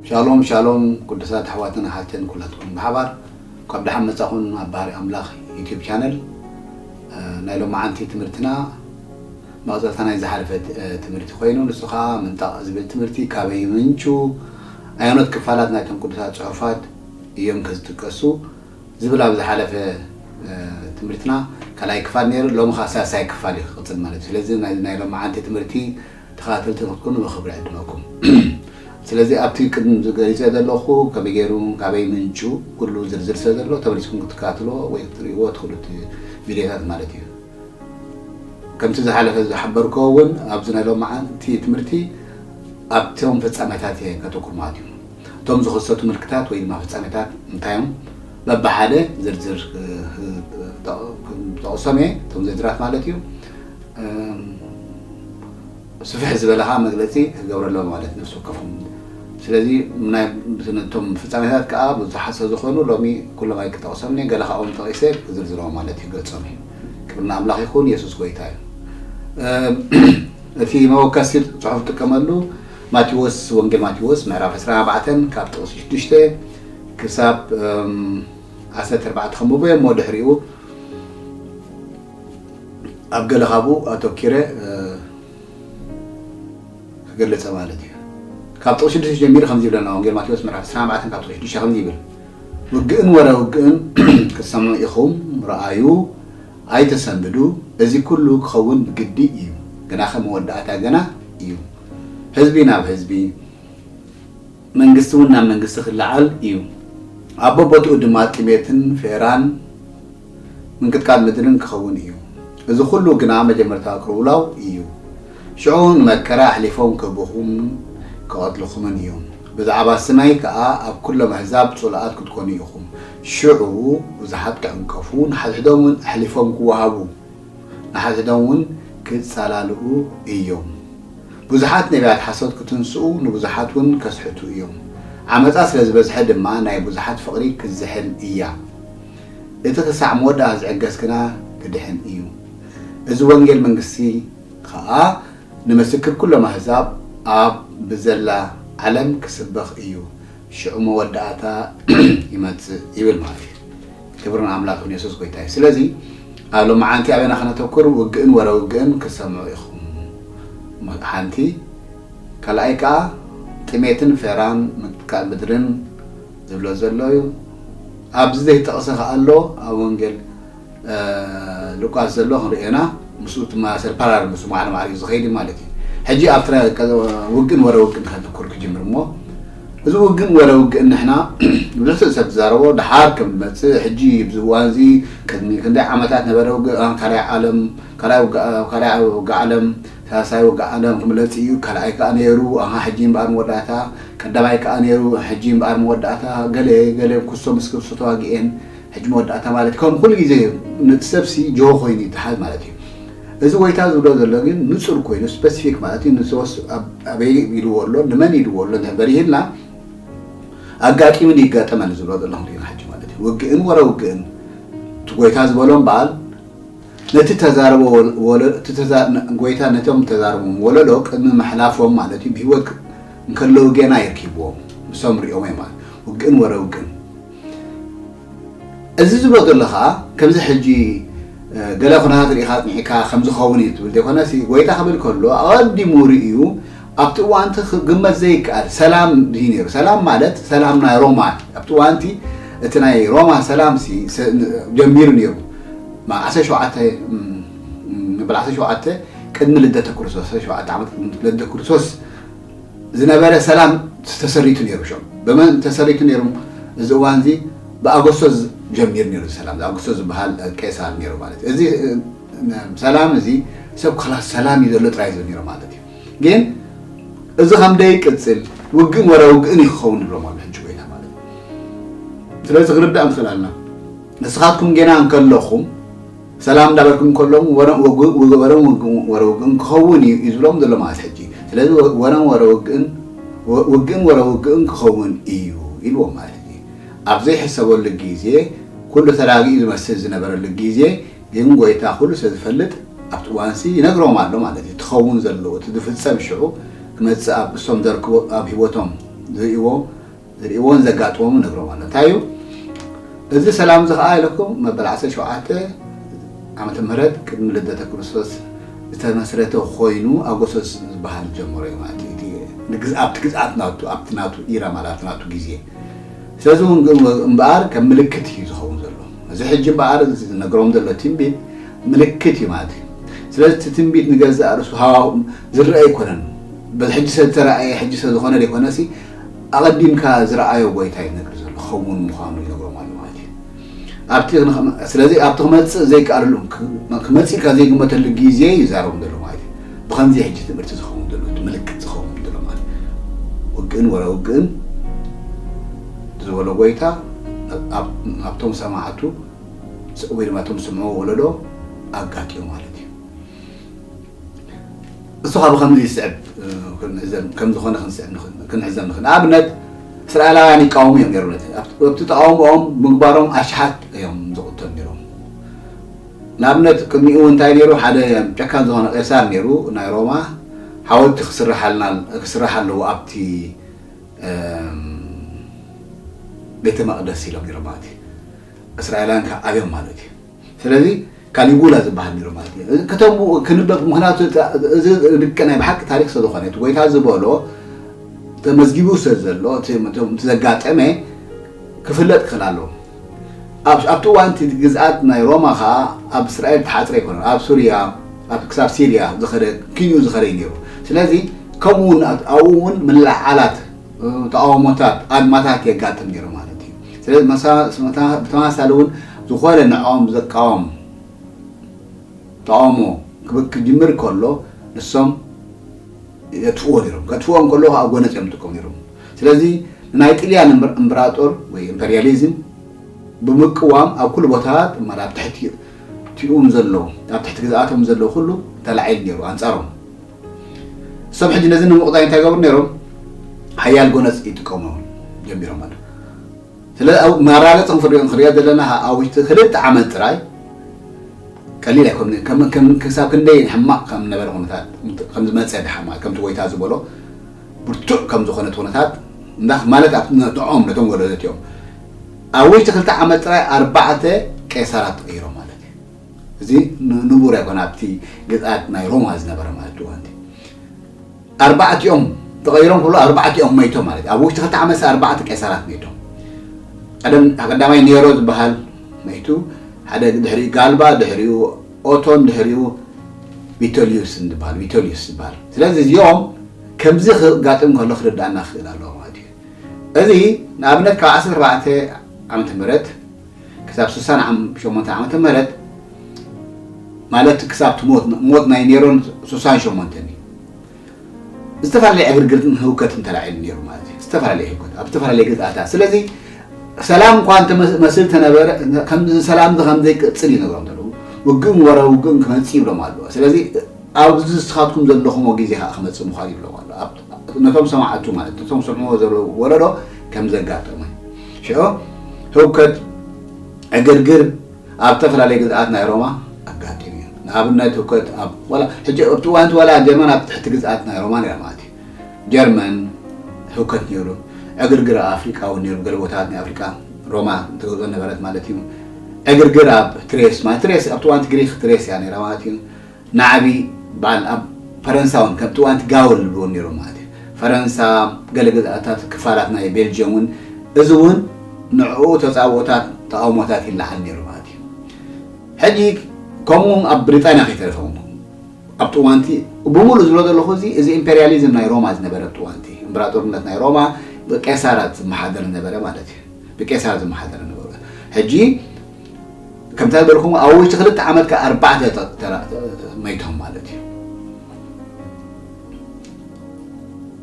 ሻሎም ሻሎም፣ ቅዱሳት ኣሕዋትን ኣሓትን ኩላትኩም ብሓባር፣ ካብ ደሓን መጻኹም ኣብ ባህሪ ኣምላኽ ዩቲዩብ ቻነል። እ፣ ናይ ሎማዓንቲ ትምህርትና መቐጸልታ ናይ ዝሓለፈ ት-፣ እ፣ ትምህርቲ ኮይኑ፣ ንሱ ኸኣ ምንጣቕ ዝብል ትምህርቲ ካበይ ምንጩ፣ ኣየኖት ክፋላት ናይቶም ቅዱሳት ጽሑፋት እዮም ከዝጥቀሱ ዝብል ኣብ ዝሓለፈ፣ እ፣ ትምህርትና ካልኣይ ክፋል ነይሩ። ሎሚ ኸኣ ሳልሳይ ክፋል እዩ ክቕጽል ማለት እዩ። ስለዚ ናይ፣ ናይ ሎማዓንቲ ትምህርቲ ተኸታተልቲ ንክትኮኑ ብኽብሪ ዕድመኩም። ስለዚ ኣብቲ ቅድሚ ዝገሊጸ ዘለኹ ከመይ ገይሩ፣ ካበይ ምንጩ፣ ኩሉ ዝርዝር ስለ ዘሎ ተመሊስኩም ክትከታተልዎ ወይ ክትርእይዎ ትኽእሉ እቲ ቪድዮታት ማለት እዩ። ከምቲ ዝሓለፈ ዝሓበርክዎ እውን ኣብዚ ናይ ሎማዓንቲ ትምህርቲ ኣብቶም ፍጻሜታት እየ ከተኩር ማለት እዩ። እቶም ዝኽሰቱ ምልክታት ወይ ድማ ፍጻሜታት እንታይ እዮም? በብሓደ ዝርዝር፣ እ፣ እ፣ ጠቕሶም እየ፣ እቶም ዝርዝራት ማለት እዩ። እም፣ ስፍሕ ዝበለ ኸዓ መግለጺ ክገብረሎም ማለት ነፍሲ ወከፎም። ስለዚ ናይ፣ ነቶም ፍጻሜታት ከኣ ብዙሓት ስለ ዝኾኑ ሎሚ ኩሎም ኣይክጠቕሶም እየ፣ ገለ ካብኦም ጠቒሰ ክዝርዝሮም ማለት እዩ፣ ገጾም እዩ። ክብሪ ንኣምላኽ ይኹን፣ የሱስ ጎይታ እዩ። እም፣ እቲ መወከሲ ጽሑፍ ዝጥቀመሉ ማቴዎስ፣ ወንጌል ማቴዎስ ምዕራፍ ዕስራን ኣርባዕተን ካብ ጥቕሲ ሽዱሽተ ክሳብ፣ እም፣ ዓሰርተ ኣርባዕተ ከንብቦ እየ እሞ ድሕሪኡ ኣብ ገለ ካብኡ ኣተኪረ፣ እ፣ ክገልጸ ማለት እዩ። ካብ ጥቕሲ ሽዱሽተ ጀሚሩ ከምዚ ይብለና፣ ወንጌል ማቴዎስ ምዕራፍ ዕስራን ኣርባዕተን ካብ ጥቕሲ ሽዱሽተ ከምዚ ይብል፣ "ውግእን ወረ ውግእን ክትሰምዑ ኢኹም፣ ረኣዩ፣ ኣይተሰንብዱ፣ እዚ ኩሉ ክኸውን ብግዲ እዩ፣ ግናኸ መወዳእታ ገና እዩ። ህዝቢ ናብ ህዝቢ፣ መንግስቲ እውን ናብ መንግስቲ ክለዓል እዩ። ኣብ በቦትኡ ድማ ጥሜትን ፌራን ምንቅጥቃጥ ምድርን ክኸውን እዩ። እዚ ኩሉ ግና መጀመርታ ቅልውላው እዩ። ሽዑ ንመከራ ኣሕሊፎም ክህቡኹምን ክቐትልኹምን እዮም። ብዛዕባ ስመይ ከኣ ኣብ ኩሎም ኣህዛብ ጽሉኣት ክትኮኑ ኢኹም። ሽዑ ብዙሓት ክዕንቀፉ፣ ንሓድሕዶም እውን ኣሕሊፎም ክወሃቡ፣ ንሓድሕዶም እውን ክጻላልኡ እዮም። ብዙሓት ነቢያት ሓሶት ክትንስኡ፣ ንብዙሓት እውን ከስሕቱ እዮም። ዓመጻ ስለ ዝበዝሐ ድማ ናይ ብዙሓት ፍቕሪ ክትዝሕል እያ። እቲ ክሳዕ መወዳእታ ዝዕገስ ግና ክድሕን እዩ። እዚ ወንጌል መንግስቲ ኸኣ ንምስክር ኩሎም ኣህዛብ ኣብ ብዘላ ዓለም ክስበኽ እዩ። ሽዑ መወዳእታ ይመጽእ" ይብል ማለት እዩ። ክብሪ ንኣምላኽ ይኹን፣ የሱስ ጎይታ እዩ። ስለዚ ኣብ ሎማዓንቲ ኣበና ከነተኩር፣ ውግእን ወረ ውግእን ክትሰምዑ ኢኹም። ሓንቲ፣ ካልኣይ ከኣ ጥሜትን ፌራን ምትካእ ምድርን ዝብሎ ዘሎ እዩ። ኣብዚ ዘይጠቕሰ ከኣ ኣሎ ኣብ ወንጌል ሉቃስ ዘሎ ክንሪኦ ኢና። ምስኡ ትመሳሰል ፓራል ምስኡ ማዕረ ማዕረ እዩ ዝኸይድ ማለት እዩ። ሕጂ ኣብቲ ናይ ቀ-፣ ውግእን ወረ ውግእን ከነተኩር ክጅምር እሞ፣ እዚ ውግእን ወረ ውግእን ንሕና ብዙሕ ሰብ ዝዛረቦ ደሓር ከም ዝመጽእ፣ ሕጂ ኣብዚ እዋን እዚ ቅድሚ ክንደይ ዓመታት ነበረ ውግእ፣ አ፣ ካልኣይ ዓለም፣ ካልኣይ ውግእ፣ ካልኣይ ውግእ ዓለም፣ ሳልሳይ ውግእ ዓለም ክምለጽ እዩ፣ ካልኣይ ከኣ ነይሩ፣ ኣሃ፣ ሕጂ እምበኣር መወዳእታ፣ ቀዳማይ ከኣ ነይሩ፣ ሕጂ እምበኣር መወዳእታ፣ ገለ፣ ገለ ክሶ ምስ ክሶ ተዋጊኤን፣ ሕጂ መወዳእታ ማለት ከም ኩሉ ግዜ ነቲ ሰብሲ ጅሆ ኮይኑ ይተሓዝ ማለት እዩ። እዚ ጎይታ ዝብሎ ዘሎ ግን ንጹር ኮይኑ ስፐሲፊክ ማለት እዩ። ንሰውስ ኣብ-፣ ኣበይ ኢልዎ ኣሎ፣ ንመን ኢልዎ ኣሎ እንድሕር በሪህልና፣ ኣጋጢሙኒ ይጋጠመኒ ዝብሎ ዘሎ ክንርኢ ኢና ሕጂ ማለት እዩ። ውግእን ወረ ውግእን እቲ ጎይታ ዝበሎ እምበኣል፣ ነቲ ተዛረቦ ወለ-፣ ወለ-፣ እቲ ተዛ-፣ ነ-፣ ጎይታ ነቶም ተዛረቦም ወለዶ ቅድሚ ምሕላፎም ማለት እዩ፣ ብህይወት ክ-፣ እንከለዉ ጌና የርኪብዎም፣ ንሶም ሪኦም እዮም ማለት። ውግእን ወረ ውግእን። እዚ ዝብሎ ዘሎ ኸኣ፣ ከምዚ ሕጂ፣ እ፣ ገለ ኩነታት ርኢኻ ኣጽኒዕካ ከም ዝኸውን እዩ ትብል ዘይኮነሲ፣ ጎይታ ክብል ከሎ፣ ኣቐዲሙ ርእዩ፣ ኣብቲ እዋን እቲ ክግመት ዘይከኣል ሰላም እዩ ነይሩ። ሰላም ማለት፣ ሰላም ናይ ሮማ፣ ኣብቲ እዋን እቲ፣ እቲ ናይ ሮማ ሰላም ሲ፣ ሰ-፣ ጀሚሩ ነይሩ። ማ-፣ ዓሰርተ ሸውዓተ፣ ም፣ ም፣ በል ዓሰርተ ሸውዓተ ቅድሚ ልደተ ክርስቶስ፣ ዓሰርተ ሸውዓተ ዓመት ቅድሚ ልደተ ክርስቶስ ዝነበረ ሰላም ተሰሪቱ ነይሩ። ሸም ብመን ተሰሪቱ ነይሩ? እዚ እዋን እዚ ብኣጎስቶስ ጀሚሩ ነይሩ ሰላም። ኣጎስቶስ ዝበሃል ቄሳር ነይሩ ማለት እዩ። እዚ፣ እ፣ ሰላም እዚ ሰብ ክላስ ሰላም እዩ ዘሎ ጥራይ ዝብል ነይሩ ማለት እዩ። ግን እዚ ከም ደይቅጽል ውግእን ወረ ውግእን እዩ ክኸውን ንብሎም ኣሎ ሕጂ ጎይታ ማለት እዩ። ስለዚ ክንርዳእ ንኽእል ኣለና። ንስኻትኩም ጌና እንከለኹም ሰላም እንዳበልኩም ከሎም ወረን ወግእን ክኸውን እዩ እዩ ዝብሎም ዘሎ ማለት ሕጂ። ስለዚ ወረን ወረ ውግእን ውግእን ወረ ውግእን ክኸውን እዩ ኢልዎም ማለት እዩ። ኣብ ዘይሕሰበሉ ግዜ ኩሉ ተራጊኡ ዝመስል ዝነበረሉ ግዜ ግን ጎይታ ኩሉ ስለ ዝፈልጥ ኣብቲ እዋንሲ ይነግሮም ኣሎ ማለት እዩ። ትኸውን ዘለዎ እቲ ዝፍጸም ሽዑ ክመጽእ ኣብ እሶም ዘርክቦ ኣብ ህይወቶም ዝርእዎ ዝርእዎን ዘጋጥሞም ነግሮም ኣሎ። እንታይ እዩ እዚ ሰላም እዚ ከዓ ኢለኩም መበል ዓሰርተ ሸውዓተ ዓመተ ምህረት ቅድሚ ልደተ ክርስቶስ ዝተመስረተ ኮይኑ ኣጎሰስ ዝበሃል ጀመሮ እዩ ማለት እዩ። እቲ ንግዝ ኣብቲ ግዝኣት ናቱ ኣብቲ ናቱ ኢራ ማለት ኣብቲ ናቱ ግዜ ስለዚ እውን ግን እምበኣር ከም ምልክት እዩ ዝኸውን ዘሎ። እዚ ሕጂ እምበኣር እዚ ዝነግሮም ዘሎ ትንቢት ምልክት እዩ ማለት እዩ። ስለዚ እቲ ትንቢት ንገዛእ ርእሱ ሃዋሁ ዝረአ ኣይኮነን። በዚ ሕጂ ሰብ ዝተረኣየ ሕጂ ሰብ ዝኾነ ዘይኮነሲ ኣቐዲምካ ዝረኣዮ ጎይታ እዩ ዝነግር ዘሎ ክኸውን ምዃኑ ይነግሮም ኣሎ ማለት እዩ። ኣብቲ ስለዚ ኣብቲ ክመፅእ ዘይከኣለሉ ክመፅእ ኢልካ ዘይግመተሉ ግዜ ይዛረቦም ዘሎ ማለት እዩ። ብኸምዚ ሕጂ ትምህርቲ ዝኸውን ዘሎ እቲ ምልክት ዝኸውን ዘሎ ማለት እዩ። ውግእን ወረ ውግእን ዝበሎ ጎይታ ኣብቶም ሰማዕቱ ወይ ድማ እቶም ዝስምዑ ወለዶ ኣጋጢሙ ማለት እዩ። እሱ ካብ ከምዚ ይስዕብ ከም ዝኾነ ክንስዕብ ክንዕዘብ ንኽእል። ንኣብነት እስራኤላውያን ይቃወሙ እዮም ነይሮም። ኣብቲ ተቃውሞኦም ምግባሮም ኣሽሓት እዮም ዝቕተሉ ነይሮም። ንኣብነት ቅድሚኡ እንታይ ነይሩ? ሓደ ጨካን ዝኾነ ቄሳር ነይሩ ናይ ሮማ ሓወልቲ ክስራሕ ኣለዎ ኣብቲ ቤተ መቕደስ ኢሎም ነይሮም ማለት እዩ። እስራኤላውያን ካብ ኣብዮም ማለት እዩ። ስለዚ ካሊጉላ ዝበሃል ነይሩ ማለት እዩ። ከተሙ ክንበብ ምክንያቱ እዚ ድቂ ናይ ብሓቂ ታሪክ ስለ ዝኾነ እቲ ጎይታ ዝበሎ ተመዝጊቡ ስለ ዘሎ እቲ ዘጋጠመ ክፍለጥ ክኽእል ኣለዎ። ኣብቲ እዋን እቲ ግዝኣት ናይ ሮማ ከዓ ኣብ እስራኤል ተሓፅረ ኣይኮነን። ኣብ ሱርያ ክሳብ ሲርያ ዝኸደ ኪንኡ ዝኸደ እዩ ነይሩ። ስለዚ ከምኡ እውን ኣብኡ እውን ምልዕዓላት ተቃውሞታት ኣድማታት የጋጥም ነይሩ ማለት እዩ። ስለዚ ብተመሳሳሊ እውን ዝኾነ ንዕኦም ዘቃወም ተቃውሞ ክጅምር ከሎ ንሶም የጥፍዎ ነይሮም። ከጥፍዎም ከሎ ከዓ ጎነፅ እዮም ዝጥቀሙ ነይሮም። ስለዚ ንናይ ጥልያን እምበራጦር ወይ ኢምፐሪያሊዝም ብምቅዋም ኣብ ኩሉ ቦታታት ማለት ኣብ ትሕቲ ቲኡም ዘሎ ኣብ ትሕቲ ግዝኣቶም ዘሎ ኩሉ ተላዒሉ ነይሩ ኣንፃሮም። እሶም ሕጂ ነዚ ንምቑጣይ እንታይ ገብሩ ነይሮም? ሓያል ጎነፅ ይጥቀሙ ጀሚሮም ኣሎ። ስለ መራገፂ ክንሪኦ ዘለና ኣብ ውሽጢ ክልተ ዓመት ጥራይ ቀሊል ኣይኮን ክሳብ ክንደይ ሕማቕ ከም ነበረ ኩነታት ከም ዝመፀ ድሓማ ከምቲ ጎይታ ዝበሎ ብርቱዕ ከም ዝኾነ ኩነታት እንዳ ማለት ንዕኦም ነቶም ወለደት እዮም ኣብ ውሽጢ ክልተ ዓመት ጥራይ ኣርባዕተ ቄሳራት ተቐይሮም ማለት እዩ። እዚ ንቡር ኣይኮነ ኣብቲ ግዝኣት ናይ ሮማ ዝነበረ ማለት እዩ። ኣንዲ ኣርባዕቲኦም ተቐይሮም ኩሉ ኣርባዕቲኦም መይቶም ማለት እዩ። ኣብ ውሽጢ ክልተ ዓመት ኣርባዕተ ቄሳራት መይቶም። ቀደም ቀዳማይ ኔሮ ዝበሃል መይቱ ሓደ ድሕሪኡ ጋልባ ድሕሪኡ ኦቶን ድሕሪኡ ቪቶሊዩስ ዝበሃል ቪቶሊዩስ ዝበሃል። ስለዚ እዚኦም ከምዚ ክጋጥም ከሎ ክርዳእና ክኽእል ኣለዎ ማለት እዩ። እዚ ንኣብነት ካብ ዓሰርተ ኣርባዕተ ዓመተ ምህረት ክሳብ ስሳን ሸሞንተ ዓመተ ምህረት ማለት ክሳብ ሞት ናይ ኔሮን ስሳን ሸሞንተን እዩ። ዝተፈላለየ ዕግርግርን ህውከትን ተላዒሉ ነይሩ ማለት እዩ። ዝተፈላለየ ህውከት ኣብ ዝተፈላለየ ግዝኣታት። ስለዚ ሰላም እኳ እንተመስል ተነበረ ከምዚ ሰላም ከም ዘይቅፅል ይነግሮም ዘለዉ ውግእን ወረ ውግእን ክመፅእ ይብሎም ኣለዎ። ስለዚ ኣብዚ ንስኻትኩም ዘለኹምዎ ግዜ ከዓ ክመፅእ ምዃኑ ይብሎም ኣሎ። ነቶም ሰማዕቱ ማለት ነቶም ዝሰምዕዎ ዘለዉ ወለዶ ከም ዘጋጠመ ሽዑ ህውከት ዕግርግር ኣብ ዝተፈላለየ ግዝኣት ናይ ሮማ ኣጋጢሙ እዩ። ንኣብነት ህውከት ኣብ ዋላ ሕጂ ኣብቲ እዋንቲ ዋላ ጀርመን ኣብ ትሕቲ ግዝኣት ናይ ሮማ ነይራ ማለት እዩ። ጀርመን ህውከት ነይሩ። ዕግርግር ኣብ ኣፍሪቃ እውን ነይሩ። ገለ ቦታታት ናይ ኣፍሪቃ ሮማ ትገዝኦ ነበረት ማለት እዩ። ዕግርግር ኣብ ትሬስ ማለት ትሬስ ኣብቲ እዋንቲ ግሪክ ትሬስ እያ ነይራ ማለት እዩ። ናዕቢ በዓል ኣብ ፈረንሳ እውን ከምቲ እዋንቲ ጋውል ዝብልዎ ነይሮም ማለት እዩ። ፈረንሳ ገለ ግዝኣታት ክፋላት ናይ ቤልጅየም እውን እዚ እውን ንዕኡ ተፃብኦታት ተቃውሞታት ይለዓል ነይሩ ማለት እዩ። ሕጂ ከምኡ ኣብ ብሪጣንያ ከይተረፈ ኣብቲ እዋንቲ ብምሉእ ዝብሎ ዘለኹ እዚ እዚ ኢምፔሪያሊዝም ናይ ሮማ ዝነበረ ኣብቲ እዋንቲ እምበራጦርነት ናይ ሮማ ብቄሳራት ዝመሓደር ዝነበረ ማለት እዩ። ብቄሳር ዝመሓደር ዝነበረ ሕጂ ከምታ ዝበልኩም ኣብ ውሽጢ ክልተ ዓመት ከ ኣርባዕተ መይቶም ማለት እዩ።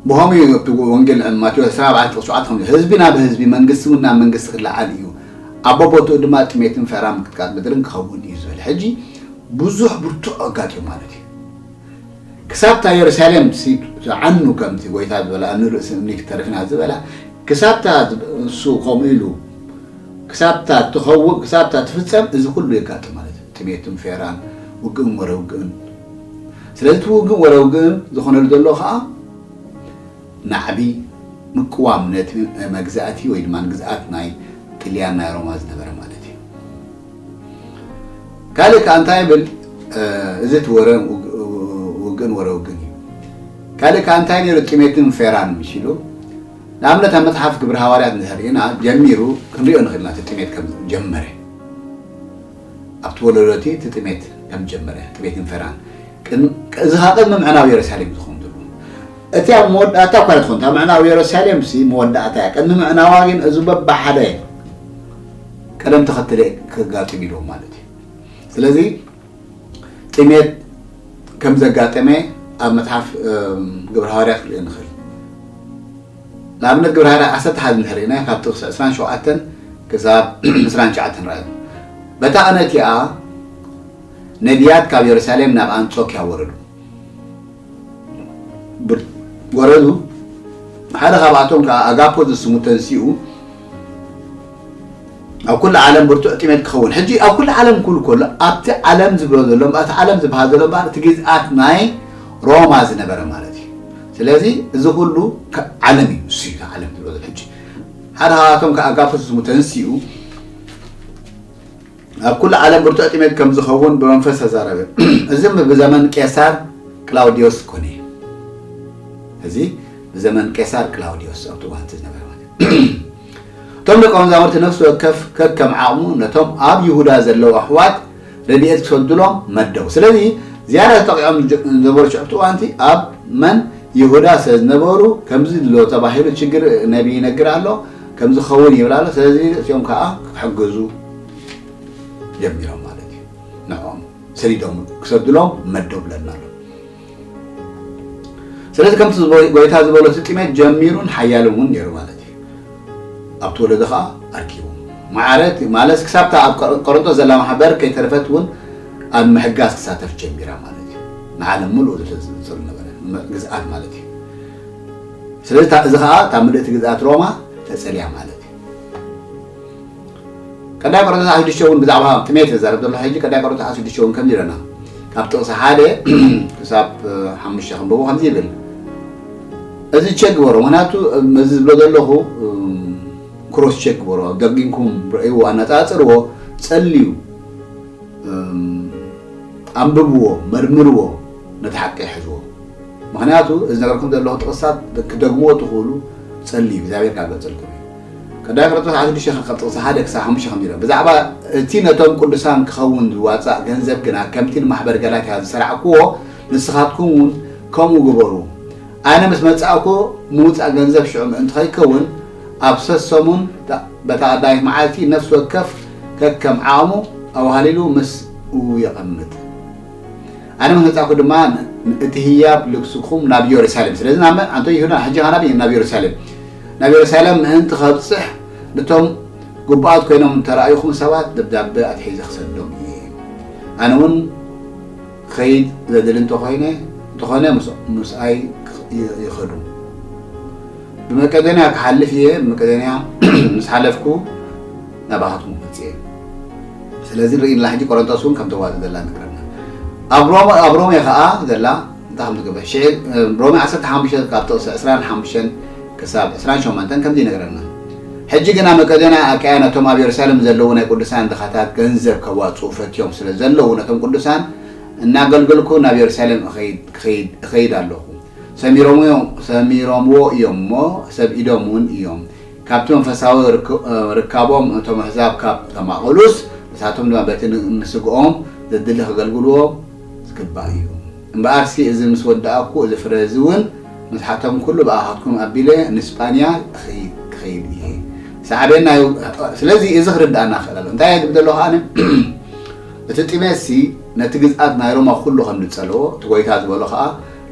ብኸምኡ እዩ ኣብቲ ወንጌል ማቴዎስ ዕስራን ኣርባዕተን ጥቕሲ ሸውዓተ ከም ህዝቢ ናብ ህዝቢ መንግስቲ እውን ናብ መንግስቲ ክለዓል እዩ። ኣብ ቦቦትኡ ድማ ጥሜትን ፈራን ምቅጥቃጥ ምድርን ክኸውን እዩ ዝብል። ሕጂ ብዙሕ ብርቱዕ ኣጋጢሙ ማለት እዩ። ክሳብታ የሩሳሌም ሲ-፣ ዓኑ ከምቲ ጎይታ ዝበላ፣ "ኣብ ንርእሲ እምኒ ክተርፍና" ዝበላ፣ ክሳብታ እሱ ከምኡ ኢሉ፣ ክሳብታ ትኸውን፣ ክሳብታ ትፍጸም፣ እዚ ኩሉ የጋጥም ማለት እዩ። ጥሜትን ፌራን፣ ውግእን ወረ ውግእን። ስለዚ እቲ ውግእን ወረ ውግእን ዝኾነሉ ዘሎ ኸዓ ናዕቢ፣ ምቅዋም ነቲ መግዛእቲ ወይ ድማ ግዝኣት ናይ ጥልያን ናይ ሮማ ዝነበረ ማለት እዩ። ካልእ ከኣ እንታይ ይብል? እ፣ እዚ እቲ ወረ ውግ-፣ ውግእን ወረ ውግእን እዩ። ካልእ ከኣ እንታይ ነይሩ? ጥሜትን ፌራን ምሽ ኢሉ። ንኣብነት ኣብ መጽሓፍ ግብሪ ሃዋርያት እንድሕር ርኢና ጀሚሩ ክንሪኦ ንኽእል ኢና፣ እቲ ጥሜት ከም ጀመረ። ኣብቲ ወለዶ እቲ፣ እቲ ጥሜት ከም ጀመረ፣ ጥሜትን ፈራን። ቅድሚ፣ እዚ ኸኣ ቅድሚ ምዕናው የሩሳሌም ዝኸውን ዘሎ። እቲ ኣብ መወዳእታ እኳ ትኾን፣ እታ ምዕናው የሩሳሌም ሲ መወዳእታ እያ። ቅድሚ ምዕናዋ ግን እዚ በብሓደ ቅደም ተኸተል ከጋጥም ኢልዎ ማለት እዩ። ስለዚ ጥሜት ከም ዘጋጠመ ኣብ መጽሓፍ፣ እም፣ ግብረ ሃዋርያት ክንርኢ ንኽእል። ንኣብነት ግብረ ሃዋርያት ዓሰርተ ሓደ እንድሕር ርኢና ካብ ጥቕሲ ዕስራን ሸውዓተን ክሳብ ዕስራን ትሽዓተን ረኣዩ። በታ ቅነ እቲኣ ነቢያት ካብ የሩሳሌም ናብ ኣንጾክያ ወረዱ። ብር-፣ ወረዱ። ሓደ ካብኣቶም ከኣ ኣጋፖ ዝስሙ ተንሲኡ ኣብ ኩሉ ዓለም ብርቱዕ ጥሜት ክኸውን። ሕጂ ኣብ ኩሉ ዓለም ክብል ከሎ ኣብቲ ዓለም ዝብሎ ዘሎ፣ እቲ ዓለም ዝበሃል ዘሎ እምበኣር እቲ ግዝኣት ናይ ሮማ ዝነበረ ማለት እዩ። ስለዚ እዚ ኩሉ ከ-፣ ዓለም እዩ፣ እሱ እዩ እቲ ዓለም ዝብሎ ዘሎ። ሕጂ ሓደ ካብኣቶም ከኣ ኣጋፖ ዝስሙ ተንሲኡ ኣብ ኩሉ ዓለም ብርቱዕ ጥሜት ከም ዝኸውን ብመንፈስ ተዛረበ። እዚ ብዘመን ቄሳር ክላውዲዮስ ኮነ። እዚ ብዘመን ቄሳር ክላውዲዮስ ኣብቲ እዋን እቲ ዝነበረ ማለት እዩ። እቶም ደቀ መዛሙርቲ ነፍሲ ወከፍ ከከም ዓቕሙ ነቶም ኣብ ይሁዳ ዘለዉ ኣሕዋት ረድኤት ክሰዱሎም መደቡ። ስለዚ ዝያዳ ተጠቂዖም ዝነበሩ ሽዑ ኣብቲ እዋን እቲ ኣብ መን? ይሁዳ ስለ ዝነበሩ ከምዚ ኣሎ ተባሂሉ ችግር ነቢ ይነግር ኣሎ፣ ከምዚ ክኸውን ይብል ኣሎ። ስለዚ እዚኦም ከኣ ክሕግዙ ጀሚሮም ማለት እዩ። ንዕኦም ሰዲዶም ክሰዱሎም መደቡ ብለና ኣሎ። ስለዚ ከምቲ ዝጎ-፣ ጎይታ ዝበሎ እቲ ጥሜት ጀሚሩን ሓያልን እውን ነይሩ ማለት እዩ። ኣብቲ ወለዶ ኸዓ ኣርኪቡ። ማዕረ ማለት ክሳብታ ኣብ ቆ-፣ ቆሮንቶስ ዘላ ማሕበር ከይተረፈት እውን ኣብ ምሕጋዝ ክሳተፍ ጀሚራ ማለት እዩ። ንዓለም ምሉእ ዝሕዝ ዝብል ነበረ፣ ም-፣ ግዝኣት ማለት እዩ። ስለዚ እታ፣ እዚ ኸዓ እታ ምልእቲ ግዝኣት ሮማ ተጸልያ ማለት እዩ። ቀዳይ ቆሮንቶስ ዓሰርተ ሽዱሽተ እውን ብዛዕባ ጥሜት ዝዛረብ ዘሎ ሕጂ ቀዳይ ቆሮንቶስ ዓሰርተ ሽዱሽተ እውን ከምዚ ኢለና። ካብ ጥቕሲ ሓደ ክሳብ ሓሙሽተ ክንብቦ ከምዚ ይብል። እዚ ቸክ ግበሮ፣ ምኽንያቱ እዚ ዝብሎ ዘለኹ፣ እም፣ ክሮስ ቸክ ግበሮ፣ ደጊምኩም ርእይዎ፣ ኣነጻጽርዎ፣ ጸልዩ፣ እም፣ ኣንብብዎ፣ መርምርዎ፣ ነቲ ሓቂ ሕዝዎ። ምኽንያቱ እዚ ነገርኩም ዘለኹ ጥቕስታት ክትደግምዎ ትኽእሉ፣ ጸልዩ፣ እግዚኣብሔር ከገልጸልኩም እዩ። ቀዳይ ቆሮንቶስ ዓሰርተ ሽዱሽተ ካብ ጥቕሲ ሓደ ክሳብ ሓሙሽተ ከምዚ ኢሎም። ብዛዕባ እቲ ነቶም ቅዱሳን ክኸውን ዝዋጻእ ገንዘብ ግና ከምቲ ንማሕበር ገላትያ ዝሰራዕክዎ ንስኻትኩም እውን ከምኡ ግበሩ። ኣነ ምስ መጻእኩ ምውጻእ ገንዘብ ሽዑ ምእንቲ ከይከውን ኣብ ሰሰሙን በታ ቀዳመይቲ መዓልቲ ነፍሲ ወከፍ ከከም ዓቕሙ ኣዋህሊሉ ምስኡ የቐምጥ። ኣነ ምስ መጻእኩ ድማ እቲ ህያብ ልግስኩም ናብ የሩሳሌም። ስለዚ ናብ መን? ኣንቶ ይሁዳ፣ ሕጂ ኸኣ ናብ፣ ናብ የሩሳሌም። ናብ የሩሳሌም ምእንቲ ከብጽሕ ነቶም ግቡኣት ኮይኖም እንተረኣዩኹም ሰባት ደብዳበ ኣትሒዘ ክሰዶም እየ። ኣነ እውን ክኸይድ ዘድሊ እንተኾይነ፣ እንተኾነ ምስ-፣ ምስኣይ ይ-፣ ይኸዱ። ብመቄዶንያ ክሓልፍ እየ፣ ብመቄዶንያ ምስ ሓለፍኩ ናባኻትኩም ክመጽእ እየ። ስለዚ ንርኢ ኣለና ሕጂ ቆሮንቶስ እውን ከም ተዋጽእ ዘላ ንግረና። ኣብ ሮማ፣ ኣብ ሮሜ ኸኣ ዘላ እንታይ ከም ዝገብር። ሽዒ-፣ ሮሜ ዓሰርተ ሓሙሽተ ካብ ጥቕሲ ዕስራን ሓሙሽተን ክሳብ ዕስራን ሸሞንተን ከምዚ ይነግረና። ሕጂ ግና መቄዶንያ ኣካያ ነቶም ኣብ የሩሳሌም ዘለዉ ናይ ቅዱሳን ድኻታት ገንዘብ ከዋጽኡ ፈትዮም ስለ ዘለዉ ነቶም ቅዱሳን እናገልገልኩ ናብ የሩሳሌም እኸይድ፣ ክኸይድ፣ እኸይድ ኣለኹ። ሰሚሮምዎ፣ ሰሚሮምዎ እዮም እሞ ሰብ ኢዶም እውን እዮም። ካብቲ መንፈሳዊ ርክ-፣ ርካቦም እቶም ኣህዛብ ካብ ተማቐሉስ፣ ንሳቶም ድማ በቲ ን-፣ ንስግኦም ዘድሊ ከገልግልዎም ዝግባእ እዩ። እምበኣርሲ እዚ ምስ ወዳእኩ፣ እዚ ፍረ እዚ እውን ምስሓቶም ኩሉ ብኣኻትኩም ኣቢለ ንስጳንያ እኸይድ፣ ክኸይድ እየ። ሳዕቤን ናይ፣ ስለዚ እዚ ክርድኣና ክእል ኣሎ። እንታይ እየ ዝብል ዘለኹ ኣነ? እቲ ጥሜትሲ ነቲ ግዝኣት ናይ ሮማ ኩሉ ከም ዝጸልኦ፣ እቲ ጎይታ ዝበሎ ኸኣ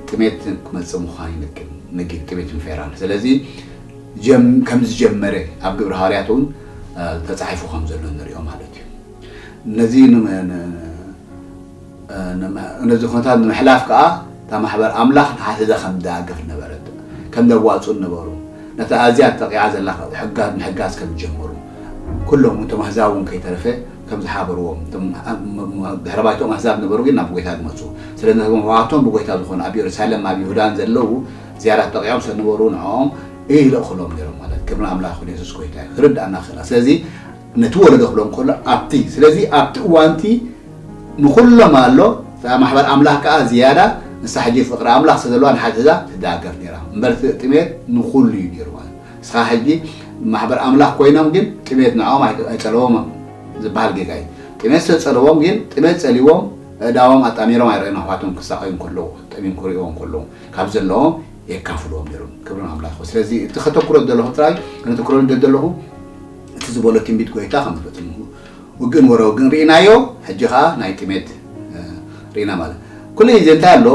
ጥሜት ክመጽእ ምዃኑ ይነግር፣ ነጊር ጥሜት ምፌራን። ስለዚ ጀም-፣ ከም ዝጀመረ ኣብ ግብሪ ሃዋርያት እውን ተጻሒፉ ከም ዘሎ ንሪኦ ማለት እዩ። ነዚ ን- ን- ን- ነዚ ኩነታት ንምሕላፍ ከዓ እታ ማሕበር ኣምላኽ ንሓትሕዛ ከም ትደጋገፍ ነበረት፣ ከም ዘዋፅኡ ነበሩ። ነታ ኣዝያ ተጠቂዓ ዘላ ሕጋ ምሕጋዝ ከም ዝጀመሩ፣ ኩሎም እቶም ኣህዛብ እውን ከይተረፈ ከም ዝሓበርዎም፣ እቶም ድሕረ ባይቶም ኣህዛብ ነበሩ ግን ናብ ጎይታ ዝመፁ። ስለዚ ነቶም ኣሕዋቶም ብጎይታ ዝኾኑ ኣብ የሩሳሌም ኣብ ይሁዳን ዘለዉ ዝያዳ ተጠቂዖም ስለዝነበሩ ንዕኦም ይልእኽሎም ነይሮም ማለት። ክብሪ ኣምላኽ ይኹን። የሱስ ጎይታ እዩ። ክርድኣና ክእል። ስለዚ ነቲ ወለዶ ክብሎ እንከሎ ኣብቲ ስለዚ ኣብቲ እዋንቲ ንኹሎም ኣሎ። እታ ማሕበር ኣምላኽ ከዓ ዝያዳ ንሳ ሕጂ ፍቕሪ ኣምላኽ ስለ ዘለዋ ንሓትሕዛ ትደጋገፍ ነይራ እምበር እቲ ጥሜት ንኹሉ እዩ ነይሩ ማለት። ንስኻ ሕጂ ማሕበር ኣምላኽ ኮይኖም ግን ጥሜት ንዕኦም ኣይ- ኣይጸለዎም ዝበሃል ጌጋ እዩ። ጥሜት ስለጸለዎም ግን ጥሜት ጸሊዎም ኣእዳዎም ኣጣሚሮም ኣይረኣዩን ኣሕዋቶም ክሳቐዩ እንከለዉ ጠሚም ክርእይዎ እንከለዉ ካብ ዘለዎም የካፍልዎም ነይሮም። ክብሪ ኣምላኽ ይኹን። ስለዚ እቲ ከተኩሮ ዘለኹ ጥራይ ከተኩሮ ዘለኹ እቲ ዝበሎ ትንቢት ጎይታ ከም ዝፈጽሙ ውግእን ወረ ውግእን ርኢናዮ። ሕጂ ከዓ ናይ ጥሜት ርኢና ማለት ኩሉ ግዜ እንታይ ኣሎ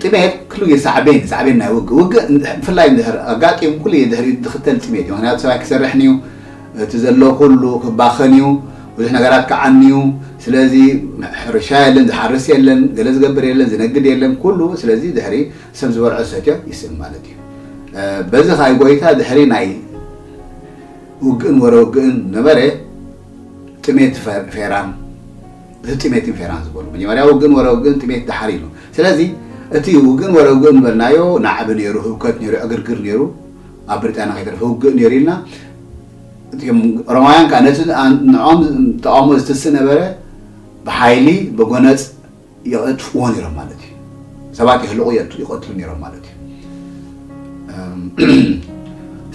ጥሜት ኩሉ ግዜ ሳዕቤን ሳዕቤን ናይ ውግእ ውግእ ብፍላይ ድሕር ኣጋጢሙ ኩሉ ግዜ ድሕሪ ዝኽተል ጥሜት እዩ። ምክንያቱ ሰብኣይ ክሰርሕን እዩ፣ እቲ ዘሎ ኩሉ ክባኸን እዩ፣ ብዙሕ ነገራት ክዓኒ እዩ። ስለዚ ሕርሻ የለን፣ ዝሓርስ የለን፣ ገለ ዝገብር የለን፣ ዝነግድ የለን፣ ኩሉ ስለዚ ድሕሪ ሰብ ዝበልዖ ሰትዮ ይስእን ማለት እዩ። በዚ ከዓ ጎይታ ድሕሪ ናይ ውግእን ወረ ውግእን ነበረ ጥሜት ፌራን እቲ ጥሜትን ፌራን ዝበሉ መጀመርያ ውግእን ወረ ውግእን ጥሜት ድሓር ኢሉ። ስለዚ እቲ ውግእን ወረ ውግእን በልናዮ ናዕቢ ነይሩ፣ ህውከት ነይሩ፣ ዕግርግር ነይሩ፣ ኣብ ብሪጣንያ ከይተረፈ ውግእ ነይሩ ኢልና እም ሮማውያን ከዓ ነቲ ንዕኦም ተቃውሞ ዝትስእ ነበረ ብሓይሊ ብጎነፅ የጥፍዎ ነይሮም ማለት እዩ። ሰባት የህልቑ የእቱ ይቐትሉ ነይሮም ማለት እዩ።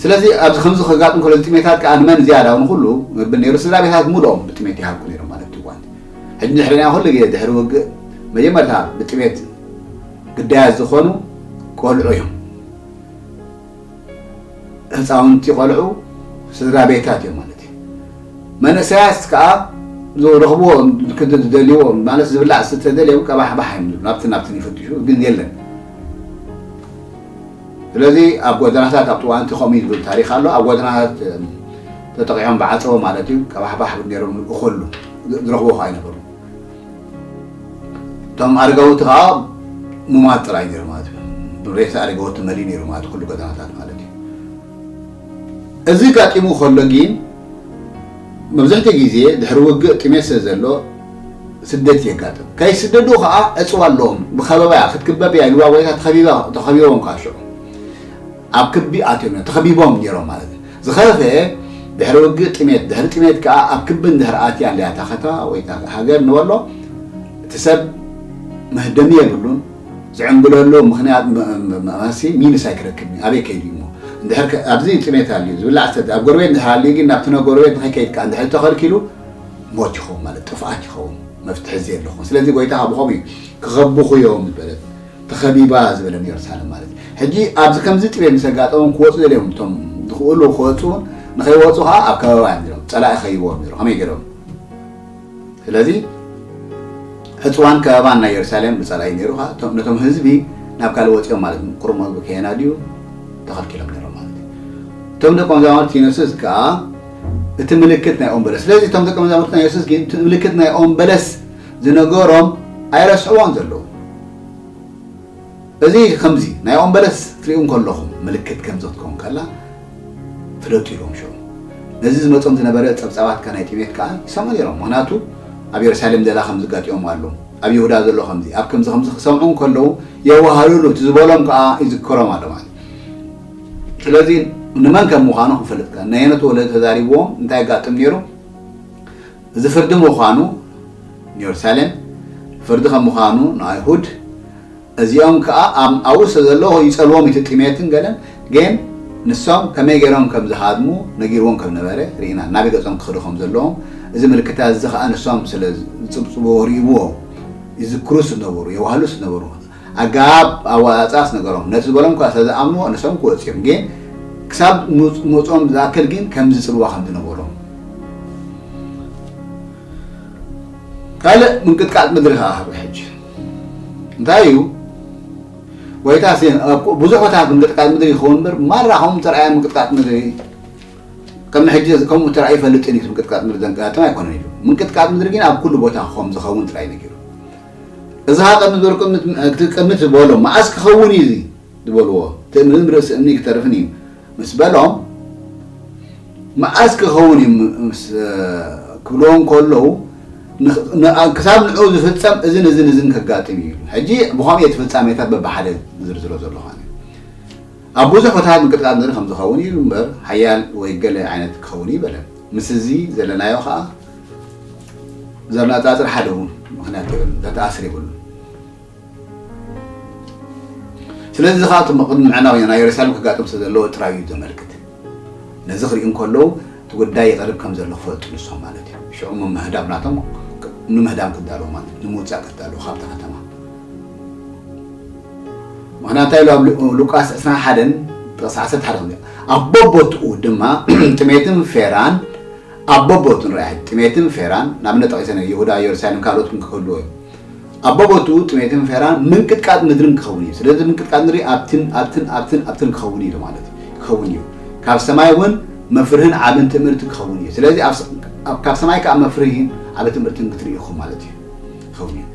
ስለዚ ኣብዚ ከምዚ ከጋጥም ከሎ ጥሜታት ከዓ ንመን ዝያዳ ንኩሉ ብል ነይሩ ስድራ ቤታት ሙሉኦም ብጥሜት ይሃልኩ ነይሮም ማለት እዩ። እዋን ሕጂ ድሕሪና ኩሉ ግዜ ድሕሪ ውግእ መጀመርታ ብጥሜት ግዳያት ዝኾኑ ቆልዑ እዮም። ህፃውንቲ ቆልዑ ስድራ ቤታት እዮም ማለት እዩ። መንእሰያት ከዓ ዝረኽብዎ ክደልይዎ ማለት ዝብላዕ ዝተደልዮም ቀባሕባሕ እዮም ናብቲ ናብትን ይፈትሹ ግን የለን። ስለዚ ኣብ ጎደናታት ኣብ ጥዋንቲ ከምኡ ዝብል ታሪክ ኣሎ። ኣብ ጎደናታት ተጠቂዖም ብዓፀቦ ማለት እዩ ቀባሕባሕ ነሮም እኮሉ ዝረኽቦ ከዓ ኣይነበሩ። እቶም ኣረጋውቲ ከዓ ሙማት ጥራይ ነይሩ ማለት እዩ። ሬሳ ኣረጋውቲ መሊእ ነይሩ ማለት ኩሉ ጎደናታት ማለት እዩ። እዚ ጋጢሙ ከሎ ግን መብዛሕትኡ ግዜ ድሕሪ ውግእ ጥሜት ስለ ዘሎ ስደት የጋጥም። ከይስደዱ ከዓ ዕፅዋ ኣለዎም። ብከበባ ክትክበብ እያ ኢልዋ ጎይታ ተኸቢቦም ከዓ ሽዑ ኣብ ክቢ ኣትዮም እዮም ተኸቢቦም ነይሮም ማለት እዩ። ዝኸፈ ድሕሪ ውግእ ጥሜት ድሕሪ ጥሜት ከዓ ኣብ ክቢ እንድሕር ኣትያ ኣለያ እታ ከተማ ወይ እታ ሃገር ንበሎ እቲ ሰብ መህደሚ የብሉን። ዝዕንግለሉ ምኽንያት መሲ ሚንስ ኣይክረክብን ኣበይ ከይዱ እሞ እንድሕር ኣብዚ ጥሜት ኣልዩ ዝብላዕ ዝሰተ ኣብ ጎረቤት እንድሕር ኣልዩ ግን ናብቲ ነ ጎረቤት ንኸይከይድ ከዓ እንድሕር ተኸልኪሉ ሞት ይኸውን ማለት ጥፍኣት ይኸውን። መፍትሒ እዚ ኣለኹ ስለዚ ጎይታ ብኸምኡ እዩ ክኸብኹ እዮም ዝበለት ተኸቢባ ዝበለ ንየሩሳሌም ማለት እዩ። ሕጂ ኣብዚ ከምዚ ጥሜት ምስ ኣጋጠሞም ክወፁ ደልዮም እቶም ዝኽእሉ ክወፁ ንኸይወፁ ከዓ ኣብ ከበባ እዮም ነይሮም ፀላኢ ከይዎም ነይሩ ከመይ ገይሮም ስለዚ ዕፅዋን ከበባን ናይ የሩሳሌም ብፀላኢ ነይሩ ከዓ እቶም- ነቶም ህዝቢ ናብ ካልእ ወፂኦም ማለት እዩ። ቁሩብ መግቢ ከየናድዩ ተኸልኪሎም ነይሮም ማለት እዩ። እቶም ደቀ መዛሙርቲ የሱስ ከዓ እቲ ምልክት ናይ ኦም በለስ ስለዚ እቶም ደቀ መዛሙርቲ ናይ የሱስ ግን እቲ ምልክት ናይ ኦም በለስ ዝነገሮም ኣይረስዕዎን ዘለዉ እዚ ከምዚ ናይ ኦም በለስ ክትሪኡ እንከለኹም ምልክት ከምዚ ክትከውን ከላ ፍለጡ ኢሎም ሽዑ ነዚ ዝመጾም ዝነበረ ጸብጻባት ከ ናይ ጥሜት ከኣ ይሰምዑ ነይሮም ምክንያቱ ኣብ የሩሳሌም ዘላ ከምዚ ጋጢኦም ኣሎ ኣብ ይሁዳ ዘሎ ከምዚ ኣብ ከምዚ ከምዚ ክሰምዑ እንከለዉ የዋህልሉ እቲ ዝበሎም ከኣ ይዝከሮም ኣሎ ማለት ስለዚ ንመን ከም ምዃኑ ክንፈልጥ ከ ነየነቱ ወለዲ ተዛሪብዎም እንታይ ጋጥም ነይሩ እዚ ፍርዲ ምዃኑ ንየሩሳሌም ፍርዲ ከም ምዃኑ ንኣይሁድ እዚኦም ከኣ ኣብ ኣብኡ ስለ ዘለዉ ይጸልዎም እቲ ጥሜትን ገለን ግን ንሶም ከመይ ገይሮም ከም ዝሃድሙ ነጊርዎም ከም ነበረ ርኢና ናበይ ገጾም ክኸዱ ከም ዘለዎም እዚ ምልክታት እዚ ከኣ ንሶም ስለ ዝጽብጽብዎ ርእይዎ ይዝክሩ ስነበሩ የዋህሉ ስነበሩ ኣገባብ ኣወጻጽኣስ ነገሮም ነቲ ዝበሎም እኳ ስለዝኣምንዎ ንሶም ክወጽ እዮም ግን ክሳብ ምጽኦም ዝኣክል ግን ከምዚ ጽልዋ ከም ዝነበሮም ካልእ ምንቅጥቃጥ ምድሪ ከዓ ህሩ ሕጂ እንታይ እዩ ጎይታ ሲ ኣብ ኩ- ብዙሕ ቦታ ምንቅጥቃጥ ምድሪ ይኸውን እምበር፣ ማራ ከምኡ ተረኣየ ምንቅጥቃጥ ምድሪ፣ ቅድሚ ሕጂ ከምኡ ተራእዩ ይፈልጥን እዩ። ምንቅጥቃጥ ምድሪ ዘንቀጣጥም ኣይኮነን ኢሉ። ምንቅጥቃጥ ምድሪ ግን ኣብ ኩሉ ቦታ ከም ዝኸውን ጥራይ ነጊሩ። እዚ ኸኣ ቅድሚ ዝበሉ ቅድሚ፣ ቅድሚ ዝበሎ መዓስ ክኸውን እዩ እዚ ዝበልዎ፣ እቲ እምንን ርእሲ እምኒ ክተርፍን እዩ ምስ በሎም፣ መዓስ ክኸውን እዩ ምስ ክብልዎም ከለዉ፣ ንኽ- ን- ክሳብ ንዑ ዝፍጸም እዝን እዝን እዝን ከጋጥም እዩ። ሕጂ ብኸምኡ እቲ ፍጻሜታት በብሓደ ዝርዝሮ ዘለኹ ኣነ። ኣብ ብዙሕ ቦታታት ምንቅጥቃጥ ምድሪ ከም ዝኸውን እዩ እምበር፣ ሓያል ወይ ገለ ዓይነት ክኸውን እዩ በለ። ምስ እዚ ዘለናዮ ኸኣ ዘነጻጽር ሓደ እውን ምኽንያት የብሉን፣ ዘተኣስር የብሉን። ስለዚ እዚ ኸኣ እቲ ቅድሚ ምዕናው ናይ የሩሳሌም ክጋጥም ስለ ዘለዎ ጥራይ እዩ ዘመልክት። ነዚ ክርእዩ እንከለዉ እቲ ጉዳይ ይቐርብ ከም ዘሎ ክፈልጡ ንሶም ማለት እዩ። ሽዑ ምምህዳም ናቶም ንምህዳም ክዳለዉ ማለት እዩ፣ ንምውጻእ ክዳለዉ ካብታ ከተማ። ምኽንያቱ እንታይ ኢሉ ኣብ ሉ- ሉቃስ ዕስራን ሓደን ጥቕሲ ዓሰርተ ሓደ ከም ኣብ በቦትኡ ድማ ጥሜትን ፌራን ኣብ በቦትኡ ንርኣያ። ጥሜትን ፌራን ንኣብነት ጠቒሰ ነይረ፣ ይሁዳ፣ ኢየሩሳሌም ካልኦት እውን ክህልዎ እዮም። ኣብ በቦትኡ ጥሜትን ፌራን ምንቅጥቃጥ ምድርን ክኸውን እዩ። ስለዚ ምንቅጥቃጥ ምድሪ ኣብትን ኣብትን ኣብትን ኣብትን ክኸውን እዩ ማለት እዩ። ክኸውን እዩ። ካብ ሰማይ እውን መፍርህን ዓብን ትእምርቲ ክኸውን እዩ። ስለዚ ኣብ ስ- ኣብ- ካብ ሰማይ ከኣ መፍርህን ዓቢ ትእምርትን ክትርኢ ኢኹም ማለት እዩ። ክኸውን እዩ።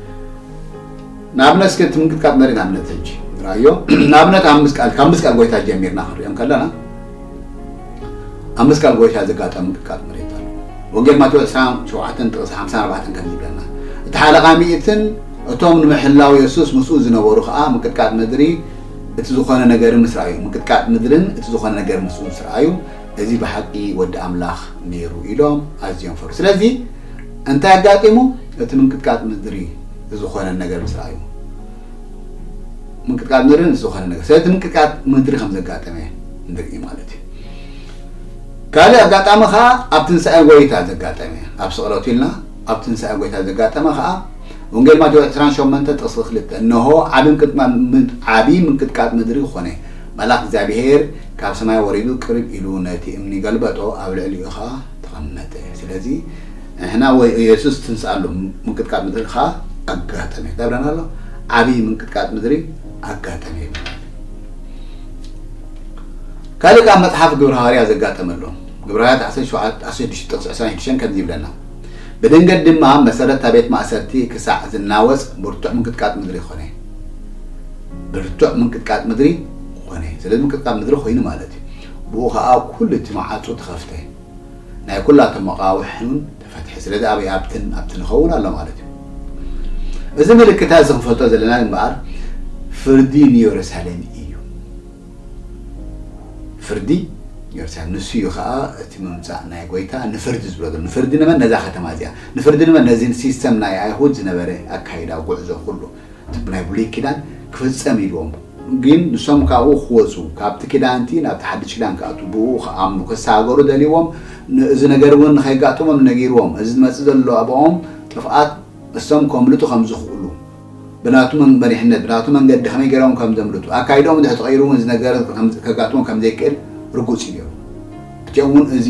ንኣብነት እስከ እቲ ምንቅጥቃጥ መሬት ንኣብነት ሕጂ ንርኣዮ። ንኣብነት ኣብ ምስቃል፣ ካብ ምስቃል ጎይታ ጀሚርና ክንሪኦም ከለና፣ ኣብ ምስቃል ጎይታ ዘጋጠመ ምንቅጥቃጥ መሬት ኣሎ። ወንጌል ማቴዎስ ዕስራን ሸውዓተን ጥቕሲ ሓምሳን ኣርባዕተን ከምዚ ይብለና፣ እቲ ሓለቓ ሚእትን እቶም ንምሕላው የሱስ ምስኡ ዝነበሩ ኸኣ ምንቅጥቃጥ ምድሪ እቲ ዝኾነ ነገር ምስ ረኣዩ፣ ምንቅጥቃጥ ምድርን እቲ ዝኾነ ነገር ምስኡ ምስ ረኣዩ፣ እዚ ብሓቂ ወዲ ኣምላኽ ነይሩ ኢሎም ኣዝዮም ፈሩ። ስለዚ እንታይ ኣጋጢሙ? እቲ ምንቅጥቃጥ ምድሪ ዝኾነ ነገር ምስ ረኣዩ፣ ምንቅጥቃጥ ምድሪ ምስ ዝኾነ ነገር፣ ስለዚ ምንቅጥቃጥ ምድሪ ከም ዘጋጠመ ንርኢ ማለት እዩ። ካልእ ኣጋጣሚ ኸዓ ኣብ ትንሳኤ ጎይታ ዘጋጠመ፣ ኣብ ስቕለቱ ኢልና ኣብ ትንሳኤ ጎይታ ዘጋጠመ ኸዓ ወንጌል ማቴዎስ ዕስራን ሸሞንተ ጥቕሲ ክልተ፣ እነሆ ዓቢ ምንቅጥቃጥ ምድ- ዓቢ ምንቅጥቃጥ ምድሪ ኾነ፣ መልኣኽ እግዚኣብሔር ካብ ሰማይ ወሪዱ ቅርብ ኢሉ ነቲ እምኒ ገልበጦ፣ ኣብ ልዕሊኡ ኸዓ ተቐመጠ። ስለዚ ንሕና ወይ የሱስ ትንስኣሉ ምንቅጥቃጥ ምድሪ ኸዓ ኣጋጠመ። እንታይ ብለና ኣሎ? ዓብዪ ምንቅጥቃጥ ምድሪ ኣጋጠመ ይብለና። ካልእ ካብ መጽሓፍ ግብሪ ሃዋርያ ዘጋጠመ ኣሎ። ግብሪ ሃዋርያት ዓሰርተ ሸውዓተ ዓሰርተ ሽዱሽተ ጥቕሲ ዕስራን ሽዱሽተን ከምዚ ይብለና፣ ብድንገት ድማ መሰረት እታ ቤት ማእሰርቲ ክሳዕ ዝናወጽ ብርቱዕ ምንቅጥቃጥ ምድሪ ኾነ። ብርቱዕ ምንቅጥቃጥ ምድሪ ኾነ። ስለዚ ምንቅጥቃጥ ምድሪ ኾይኑ ማለት እዩ። ብኡ ኸዓ ኩሉ እቲ መዓጹ ተኸፍተ። ናይ ኩላቶም መቓውሕ እውን ተፈትሐ። ስለዚ ኣበይ ኣብትን ኣብትን ይኸውን ኣሎ ማለት እዩ። እዚ ምልክታ እዚ ክንፈልጦ ዘለና እምበኣር ፍርዲ ንየሩሳሌም እዩ። ፍርዲ ንየሩሳሌም ንሱ እዩ ኸዓ እቲ ምምጻእ ናይ ጎይታ ንፍርዲ ዝብሎ ዘሎ። ንፍርዲ ንመን? ነዛ ከተማ እዚኣ። ንፍርዲ ንመን? ነዚ ሲስተም ናይ ኣይሁድ ዝነበረ ኣካይዳ ጉዕዞ ኩሉ እቲ ናይ ብሉይ ኪዳን ክፍጸም ኢልዎም ግን ንሶም ካብኡ ክወጹ ካብቲ ኪዳንቲ ናብቲ ሓድሽ ኪዳን ክኣትዉ ብኡ ክኣምኑ ክሰጋገሩ ደልዎም። እዚ ነገር እውን ንኸይጋጥሞም ነጊርዎም። እዚ ዝመጽእ ዘሎ ኣብኦም ጥፍኣት እሶም ከምልጡ ከም ዝኽእሉ ብናቱ መን- መሪሕነት ብናቱ መንገዲ ከመይ ገይሮም ከም ዘምልጡ ኣካይዶም እንድሕር ተቐይሩ እውን እዚ ነገር ከም- ከጋጥሞም ከም ዘይክእል ርጉጽ እዩ ነይሩ። እቲኦም እውን እዚ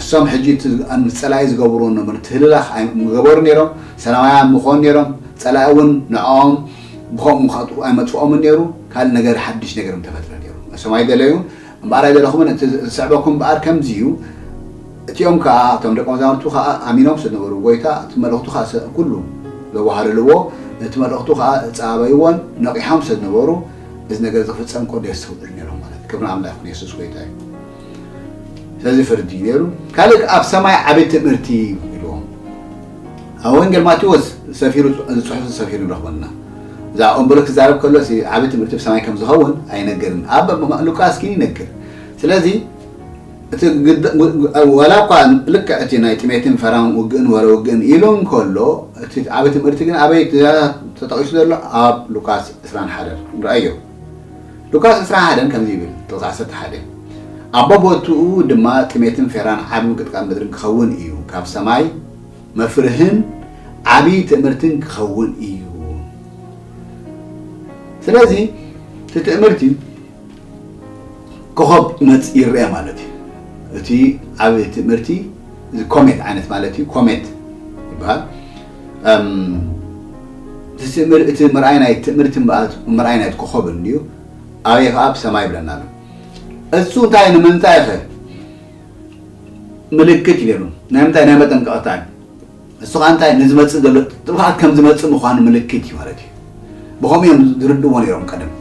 እሶም ሕጂ እቲ ዝ- ጸላኢ ዝገብርዎ ነበሩ ትህልላኽ ኣይ- ምገበሩ ነይሮም፣ ሰላማውያን ምኾኑ ነይሮም። ጸላኢ እውን ንዕኦም ብኸምኡ ከጥፍኡ ኣይመጥፍኦምን ነይሩ። ካልእ ነገር ሓድሽ ነገር ምተፈጥረ ነይሩ። እሶም ኣይደለዩን እምበኣር ኣይደለኹምን እቲ ዝስዕበኩም እምበኣር ከምዚ እዩ። እቲኦም ከኣ እቶም ደቀ መዛሙርቱ ከኣ ኣሚኖም ስለ ዝነበሩ ጎይታ እቲ መልእኽቱ ከኣ ሰ- ኩሉ ዘዋሃለልዎ ነቲ መልእኽቱ ከኣ ዝጸባበይዎን ነቒሖም ስለ ዝነበሩ እዚ ነገር ዝፍጸም ኮዶ የስተውዕሉ ነይሮም ማለት እዩ። ክብሪ ኣምላኽ ይኹን የሱስ ጎይታ እዩ። ስለዚ ፍርዲ እዩ ነይሩ። ካልእ ኣብ ሰማይ ዓቢ ትእምርቲ እዩ ኢልዎም። ኣብ ወንጌል ማቴዎስ ሰፊሩ እዚ ጽሑፍ ሰፊሩ ንረኽበና። እዛ እምበሉ ክዛረብ ከሎ ዓቢ ትምህርቲ ብሰማይ ከም ዝኸውን ኣይነገርን። ኣብ ሉቃስ ግን ይነግር። ስለዚ እቲ ግድ- ዋላ እኳ ልክዕ እቲ ናይ ጥሜትን ፈራን ውግእን ወረ ውግእን ኢሉ እንከሎ እቲ ዓቢ ትምህርቲ ግን ኣበይ ተጠቒሱ ዘሎ ኣብ ሉቃስ ዕስራን ሓደን ንረኣዮ። ሉቃስ ዕስራን ሓደን ከምዚ ይብል ጥቕሲ ዓሰርተ ሓደ፣ ኣብ ቦቦትኡ ድማ ጥሜትን ፌራን ዓቢ ምንቅጥቃጥ ምድርን ክኸውን እዩ፣ ካብ ሰማይ መፍርህን ዓቢ ትእምርትን ክኸውን እዩ። ስለዚ እቲ ትእምርቲ ኮኸብ መጽ ይረአ ማለት እዩ። እቲ ዓቢ ትእምርቲ እዚ ኮሜት ዓይነት ማለት እዩ። ኮሜት ይበሃል። እም፣ እቲ ምር- እቲ ምርኣይ ናይ ትእምርቲ እምበኣር ምርኣይ ናይ ኮኸብ እንድዩ። ኣበይ ከኣ ኣብ ሰማይ ይብለና ኣሎ። እሱ እንታይ ንምንታይ ኸ ምልክት እዩ ነይሩ? ናይ ምንታይ ናይ መጠንቀቕታ እዩ። እሱ ኸኣ እንታይ ንዝመጽእ ዘሎ ጥፍኣት ከም ዝመጽእ ምዃኑ ምልክት እዩ ማለት እዩ። ብኸምኡ እዮም ዝርድእዎ ነይሮም ቀደም።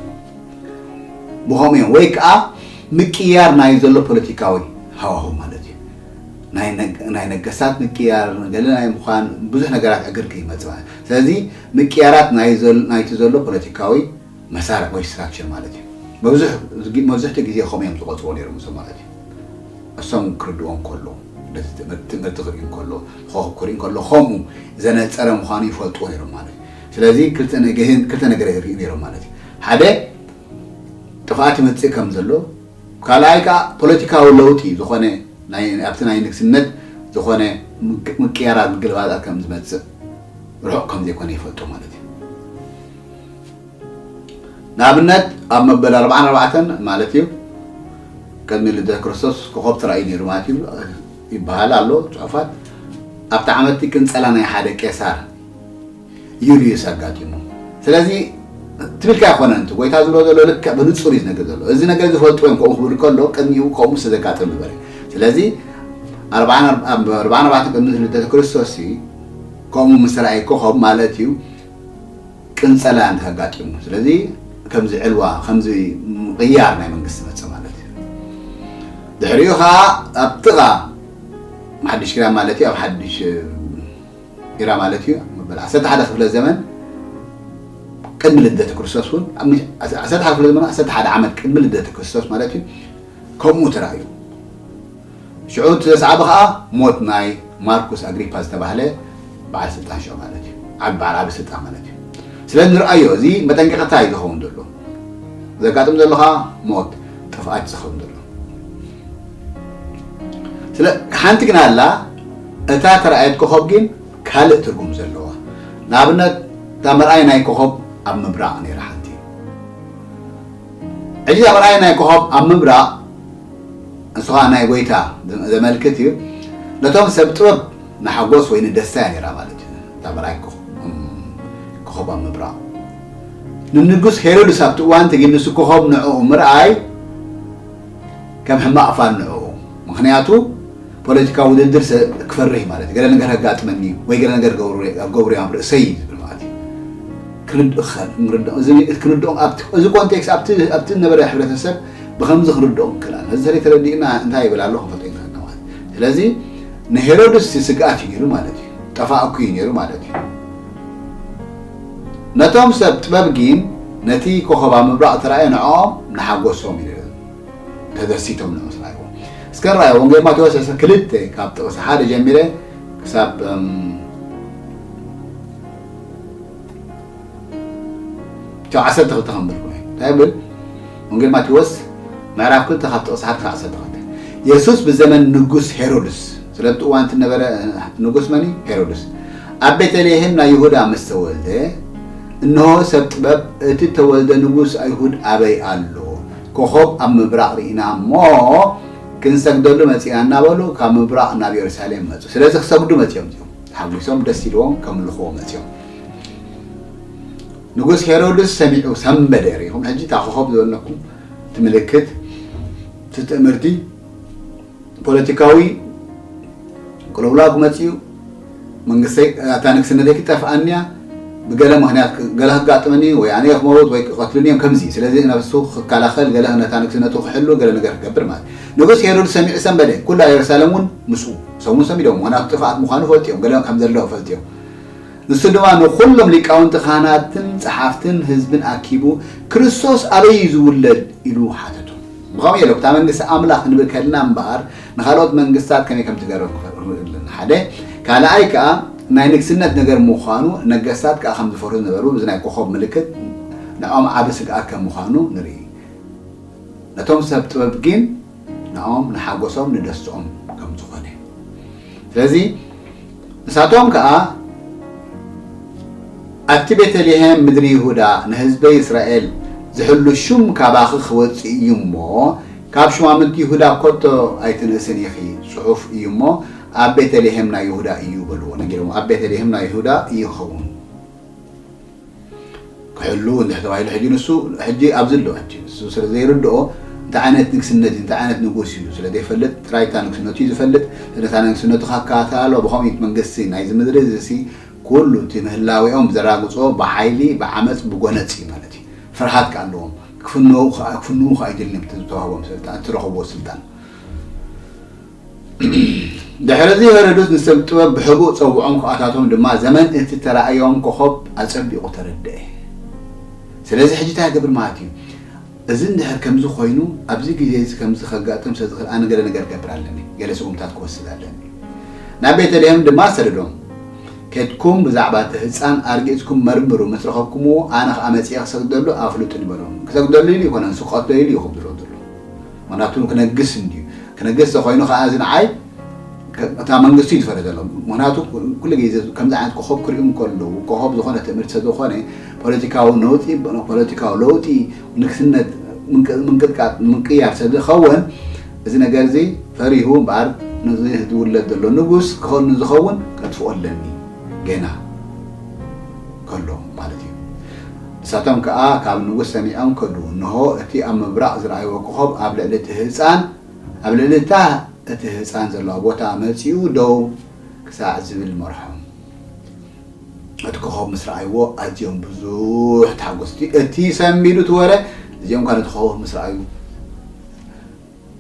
ብኸምኡ እዮም ወይ ከኣ ምቅያር ናይ ዘሎ ፖለቲካዊ ሃዋሁ ማለት እዩ። ናይ ነግ- ናይ ነገስታት ምቅያር ገለ ናይ ምዃን ብዙሕ ነገራት ዕግርግር ይመጽእ ማለት እዩ። ስለዚ ምቅያራት ናይ ዘል- ናይቲ ዘሎ ፖለቲካዊ መሳርዕ ወይ ስትራክቸር ማለት እዩ። መብዝሕ- መብዝሕትኡ ግዜ ከምኡ እዮም ዝቆጽርዎ ነይሮም እሶም ማለት እዩ። እሶም ክርድዎም ከሎ ነቲ ትምህርቲ ትምህርቲ ክርኢ ከሎ ኮኸብ ክርኢ ከሎ ከምኡ ዘነጸረ ምዃኑ ይፈልጥዎ ነይሮም ማለት እዩ። ስለዚ ክልተ ነገ- ክልተ ነገር ይርኢ ነይሮም ማለት እዩ። ሓደ ጥፍኣት ይመጽእ ከም ዘሎ፣ ካልኣይ ከዓ ፖለቲካዊ ለውጢ ዝኾነ ናይ ኣብቲ ናይ ንግስነት ዝኾነ ምቅ- ምቅያራት ምግልባጣት ከም ዝመጽእ ርሑቕ ከም ዘይኮነ ይፈልጡ ማለት እዩ። ንኣብነት ኣብ መበል ኣርባዓን ኣርባዕተን ማለት እዩ ቅድሚ ልደት ክርስቶስ ኮኸብ ተራእዩ ነይሩ ማለት እዩ ይበሃል ኣሎ ጽሑፋት። ኣብቲ ዓመት ቅንጸላ ናይ ሓደ ቄሳር ዩልዩስ ኣጋጢሙ። ስለዚ ትብልካ ኣይኮነን እቲ ጎይታ ዝብሎ ዘሎ ልክዕ ብንጹር እዩ ዝነግር ዘሎ። እዚ ነገር ዝፈልጡ እዮም ከምኡ ክብል ከሎ ቅድሚኡ ከምኡ ስለ ዘጋጥም ንበረ። ስለዚ ኣርባዓን ኣርባዕን ቅድሚ ልደት ክርስቶስ ከምኡ ምስ ረኣየ ኮኸብ ማለት እዩ ቅንጸላ እንተ ኣጋጢሙ። ስለዚ ከምዚ ዕልዋ ከምዚ ምቕያር ናይ መንግስቲ መጸ ማለት እዩ። ድሕሪኡ ከዓ ኣብ ጥቓ ሓድሽ ኪዳን ማለት እዩ ኣብ ሓድሽ ኢራ ማለት እዩ መበል ዓሰርተ ሓደ ክፍለ ዘመን ቅድሚ ልደተ ክርስቶስ እውን ዓሰርተ ሓደ ክፍለ ዘመን ዓሰርተ ሓደ ዓመት ቅድሚ ልደተ ክርስቶስ ማለት እዩ ከምኡ ተራእዩ። ሽዑ እቲ ዘስዓበ ከዓ ሞት ናይ ማርኩስ ኣግሪፓ ዝተባህለ በዓል ስልጣን ሽዑ ማለት እዩ ዓቢ በዓል ዓቢ ስልጣን ማለት እዩ። ስለ ንርኣዮ እዚ መጠንቀቕታ እዩ ዝኸውን ዘሎ። ዘጋጥም ዘሎ ከዓ ሞት ጥፍኣት ዝኸውን ዘሎ። ስለ ሓንቲ ግን ኣላ እታ ተራእየት ኮኸብ ግን ካልእ ትርጉም ዘለዋ። ንኣብነት እታ መርኣይ ናይ ኮኸብ ኣብ ምብራቕ ነይራ ሓንቲ። ሕጂ እታ መርኣይ ናይ ኮኸብ ኣብ ምብራቕ እሱ ኸዓ ናይ ጎይታ ዘመልክት እዩ። ነቶም ሰብ ጥበብ ንሓጎስ ወይ ንደስታ እያ ነይራ ማለት እዩ። እታ መርኣይ ኮኸብ- ኮኸብ ኣብ ምብራቕ ንንጉስ ሄሮድስ ኣብቲ እዋን ተጊንሱ ኮኸብ ንዕኡ ምርኣይ ከም ሕማቕ ፋል ንዕኡ። ምኽንያቱ ፖለቲካዊ ውድድር ክፈርህ ማለት እዩ። ገለ ነገር ከጋጥመኒ ወይ ገለ ነገር ገብሩ ኣብ ርእሰይ ዝብል ማለት እዩ። ክንርድኦም ኣብዚ ኮንቴክስት ኣብቲ ዝነበረ ሕብረተሰብ ብከምዚ ክንርድኦም ክላል ነዚ ተለይ ተረዲእና እንታይ ይብል ኣሎ ክንፈልጦ ይንክእል ማለት። ስለዚ ንሄሮድስ ስግኣት እዩ ነይሩ ማለት እዩ። ጠፋእኩ እዩ ነይሩ ማለት እዩ። ነቶም ሰብ ጥበብ ግን ነቲ ኮኸብ ኣብ ምብራቕ ተራእየ ንዕኦም ንሓጎሶም እዩ ተደሲቶም ንዕኡ ስራይዎ። እስከ ንራእዮ ወንጌል ማቴዎስ ዕስራን ክልተ ካብ ጥቕሲ ሓደ ጀሚረ ክሳብ ሸው ዓሰርተ ክልተ ከንብር ኮነ እንታይ ብል? ወንጌል ማቴዎስ ምዕራፍ ክልተ ካብ ጥቕሲ ሓደ ክሳብ ዓሰርተ ክልተ። የሱስ ብዘመን ንጉስ ሄሮድስ ስለቲ እዋን እቲ ነበረ ንጉስ መን ሄሮድስ ኣብ ቤተልሔም ናይ ይሁዳ ምስ ተወልደ እንሆ ሰብ ጥበብ እቲ ተወልደ ንጉስ ኣይሁድ ኣበይ ኣሎ? ኮኸብ ኣብ ምብራቕ ርኢና እሞ ክንሰግደሉ መጺና እናበሉ ካብ ምብራቕ ናብ የሩሳሌም መጹ። ስለዚ ክሰግዱ መጺኦም እዚኦም ተሓጒሶም ደስ ኢልዎም ከምልኽዎ መጺኦም። ንጉስ ሄሮድስ ሰሚዑ ሰንበደ። ርኢኹም ሕጂ እታ ኮኸብ ዝበለኩም እቲ ምልክት እቲ ትእምርቲ ፖለቲካዊ ቅልውላው ክመጽእ እዩ። መንግስተይ እታ ንግስነተይ ክትጠፍኣኒ እያ። ብገለ ምኽንያት ገለ ክጋጥመኒ ወይ ኣነ ክመውት ወይ ክቐትሉኒ እዮም ከምዚ። ስለዚ ነብሱ ክከላኸል ገለ ነታ ንግስነቱ ክሕሉ ገለ ነገር ክገብር ማለት እዩ። ንጉስ ሄሮድስ ሰሚዑ ሰንበደ። ኩላ የሩሳሌም እውን ምስኡ። ሰሙን ሰሚዶም ምኽንያቱ ጥፍኣት ምዃኑ ፈልጥዮም ገለ ከም ዘለዎ ፈልጥዮም። ንሱ ድማ ንኹሎም ሊቃውንቲ ካህናትን ጸሓፍትን ህዝብን ኣኪቡ ክርስቶስ ኣበይ እዩ ዝውለድ ኢሉ ሓተቶም። ብኸምኡ የለ እታ መንግስቲ ኣምላኽ ክንብል ከልና እምበኣር ንኻልኦት መንግስታት ከመይ ከም ትገርም ክፈርቕ ንርኢ ኣለና። ሓደ ካልኣይ ከኣ ናይ ንግስነት ነገር ምዃኑ ነገስታት ከኣ ከም ዝፈርሁ ዝነበሩ ብዚ ናይ ኮኸብ ምልክት ንዖም ዓቢ ስግኣት ከም ምዃኑ ንርኢ። ነቶም ሰብ ጥበብ ግን ንዖም ንሓጎሶም ንደስኦም ከም ዝኾነ ስለዚ ንሳቶም ከኣ ኣቲ ቤተልሔም ምድሪ ይሁዳ ንህዝበይ እስራኤል ዝሕሉ ሹም ካባኺ ክወጽእ እዩ እሞ ካብ ሹማምንቲ ይሁዳ ኮቶ ኣይትንእስን ኢኺ ጽሑፍ እዩ እሞ ኣብ ቤተልሔም ናይ ይሁዳ እዩ በልዎ ነጊሮም ኣብ ቤተልሔም ናይ ይሁዳ እዩ ክኸውን ሕሉ እንድሕር ተባሂሉ ሕጂ ንሱ ሕጂ ኣብዚ ኣሎ ሕጂ ንሱ ስለ ዘይርድኦ እንታይ ዓይነት ንግስነት እዩ እንታይ ዓይነት ንጉስ እዩ ስለ ዘይፈልጥ ጥራይ እታ ንግስነቱ እዩ ዝፈልጥ ስለታ ንግስነቱ ካካታሎ ብኸምኢት መንግስቲ ናይዚ ምድሪ እዚ ኩሉ እቲ ምህላዊኦም ዘራግጾ ብሓይሊ ብዓመፅ ብጎነፅ እዩ ማለት እዩ ፍርሃት ከ ኣለዎም ክፍንዉ ከ ኣይደልን እቲ ዝተዋህቦም ስልጣን እቲ ረኸብዎ ስልጣን ድሕሪ እዚ ሄሮድስ ንሰብ ጥበብ ብሕቡእ ጸውዖም ክኣታቶም ድማ ዘመን እቲ ተራእዮም ኮኸብ ኣጸቢቑ ተረድአ። ስለዚ ሕጂ እንታይ ክገብር ማለት እዩ? እዚ እንድሕር ከምዚ ኮይኑ ኣብዚ ግዜ እዚ ከምዚ ከጋጥም ስለ ዝኽእል ኣነ ገለ ነገር ክገብር ኣለኒ፣ ገለ ስጉምታት ክወስድ ኣለኒ። ናብ ቤተልሔም ድማ ሰደዶም፣ ከድኩም ብዛዕባ እቲ ህጻን ኣርጊጽኩም መርምሩ፣ ምስ ረኸብኩምዎ ኣነ ኸኣ መጺኤ ክሰግደሉ ኣፍልጡኒ በሎም። ክሰግደሉ ኢሉ ኣይኮነን፣ ክቐትሎ ኢሉ እዩ ክብሎ ዘሎ። ምኽንያቱ ክነግስ እንድዩ ክነግስ ተኮይኑ ከዓ እዚ ንዓይ እታ መንግስቲ እዩ ዝፈረደሎም ምክንያቱ ኩሉ ግዜ ከምዚ ዓይነት ኮኸብ ክሪኡ ከለዉ ኮኸብ ዝኾነ ትምህርቲ ስለዝኾነ ፖለቲካዊ ነውጢ ፖለቲካዊ ለውጢ ንግስነት ምንቅጥቃጥ ምንቅያር ስለዝኸውን እዚ ነገር እዚ ፈሪሁ እምበኣር ነዚ ዝውለድ ዘሎ ንጉስ ክኸኑ ዝኸውን ከጥፍኦ ኣለኒ ገና ከሎ ማለት እዩ ንሳቶም ከዓ ካብ ንጉስ ሰሚዖም ከዱ እንሆ እቲ ኣብ ምብራቕ ዝረኣይዎ ኮኸብ ኣብ ልዕሊ እቲ ህፃን ኣብ ልዕሊ እታ እቲ ህፃን ዘለዋ ቦታ መፂኡ ደው ክሳዕ ዝብል መርሖም እቲ ኮኸብ ምስ ረኣይዎ ኣዝዮም ብዙሕ ተሓጎስቲ እቲ ሰንቢዱ እቲ ወረ እዚኦም ካ ነቲ ኮኸብ ምስ ረኣዩ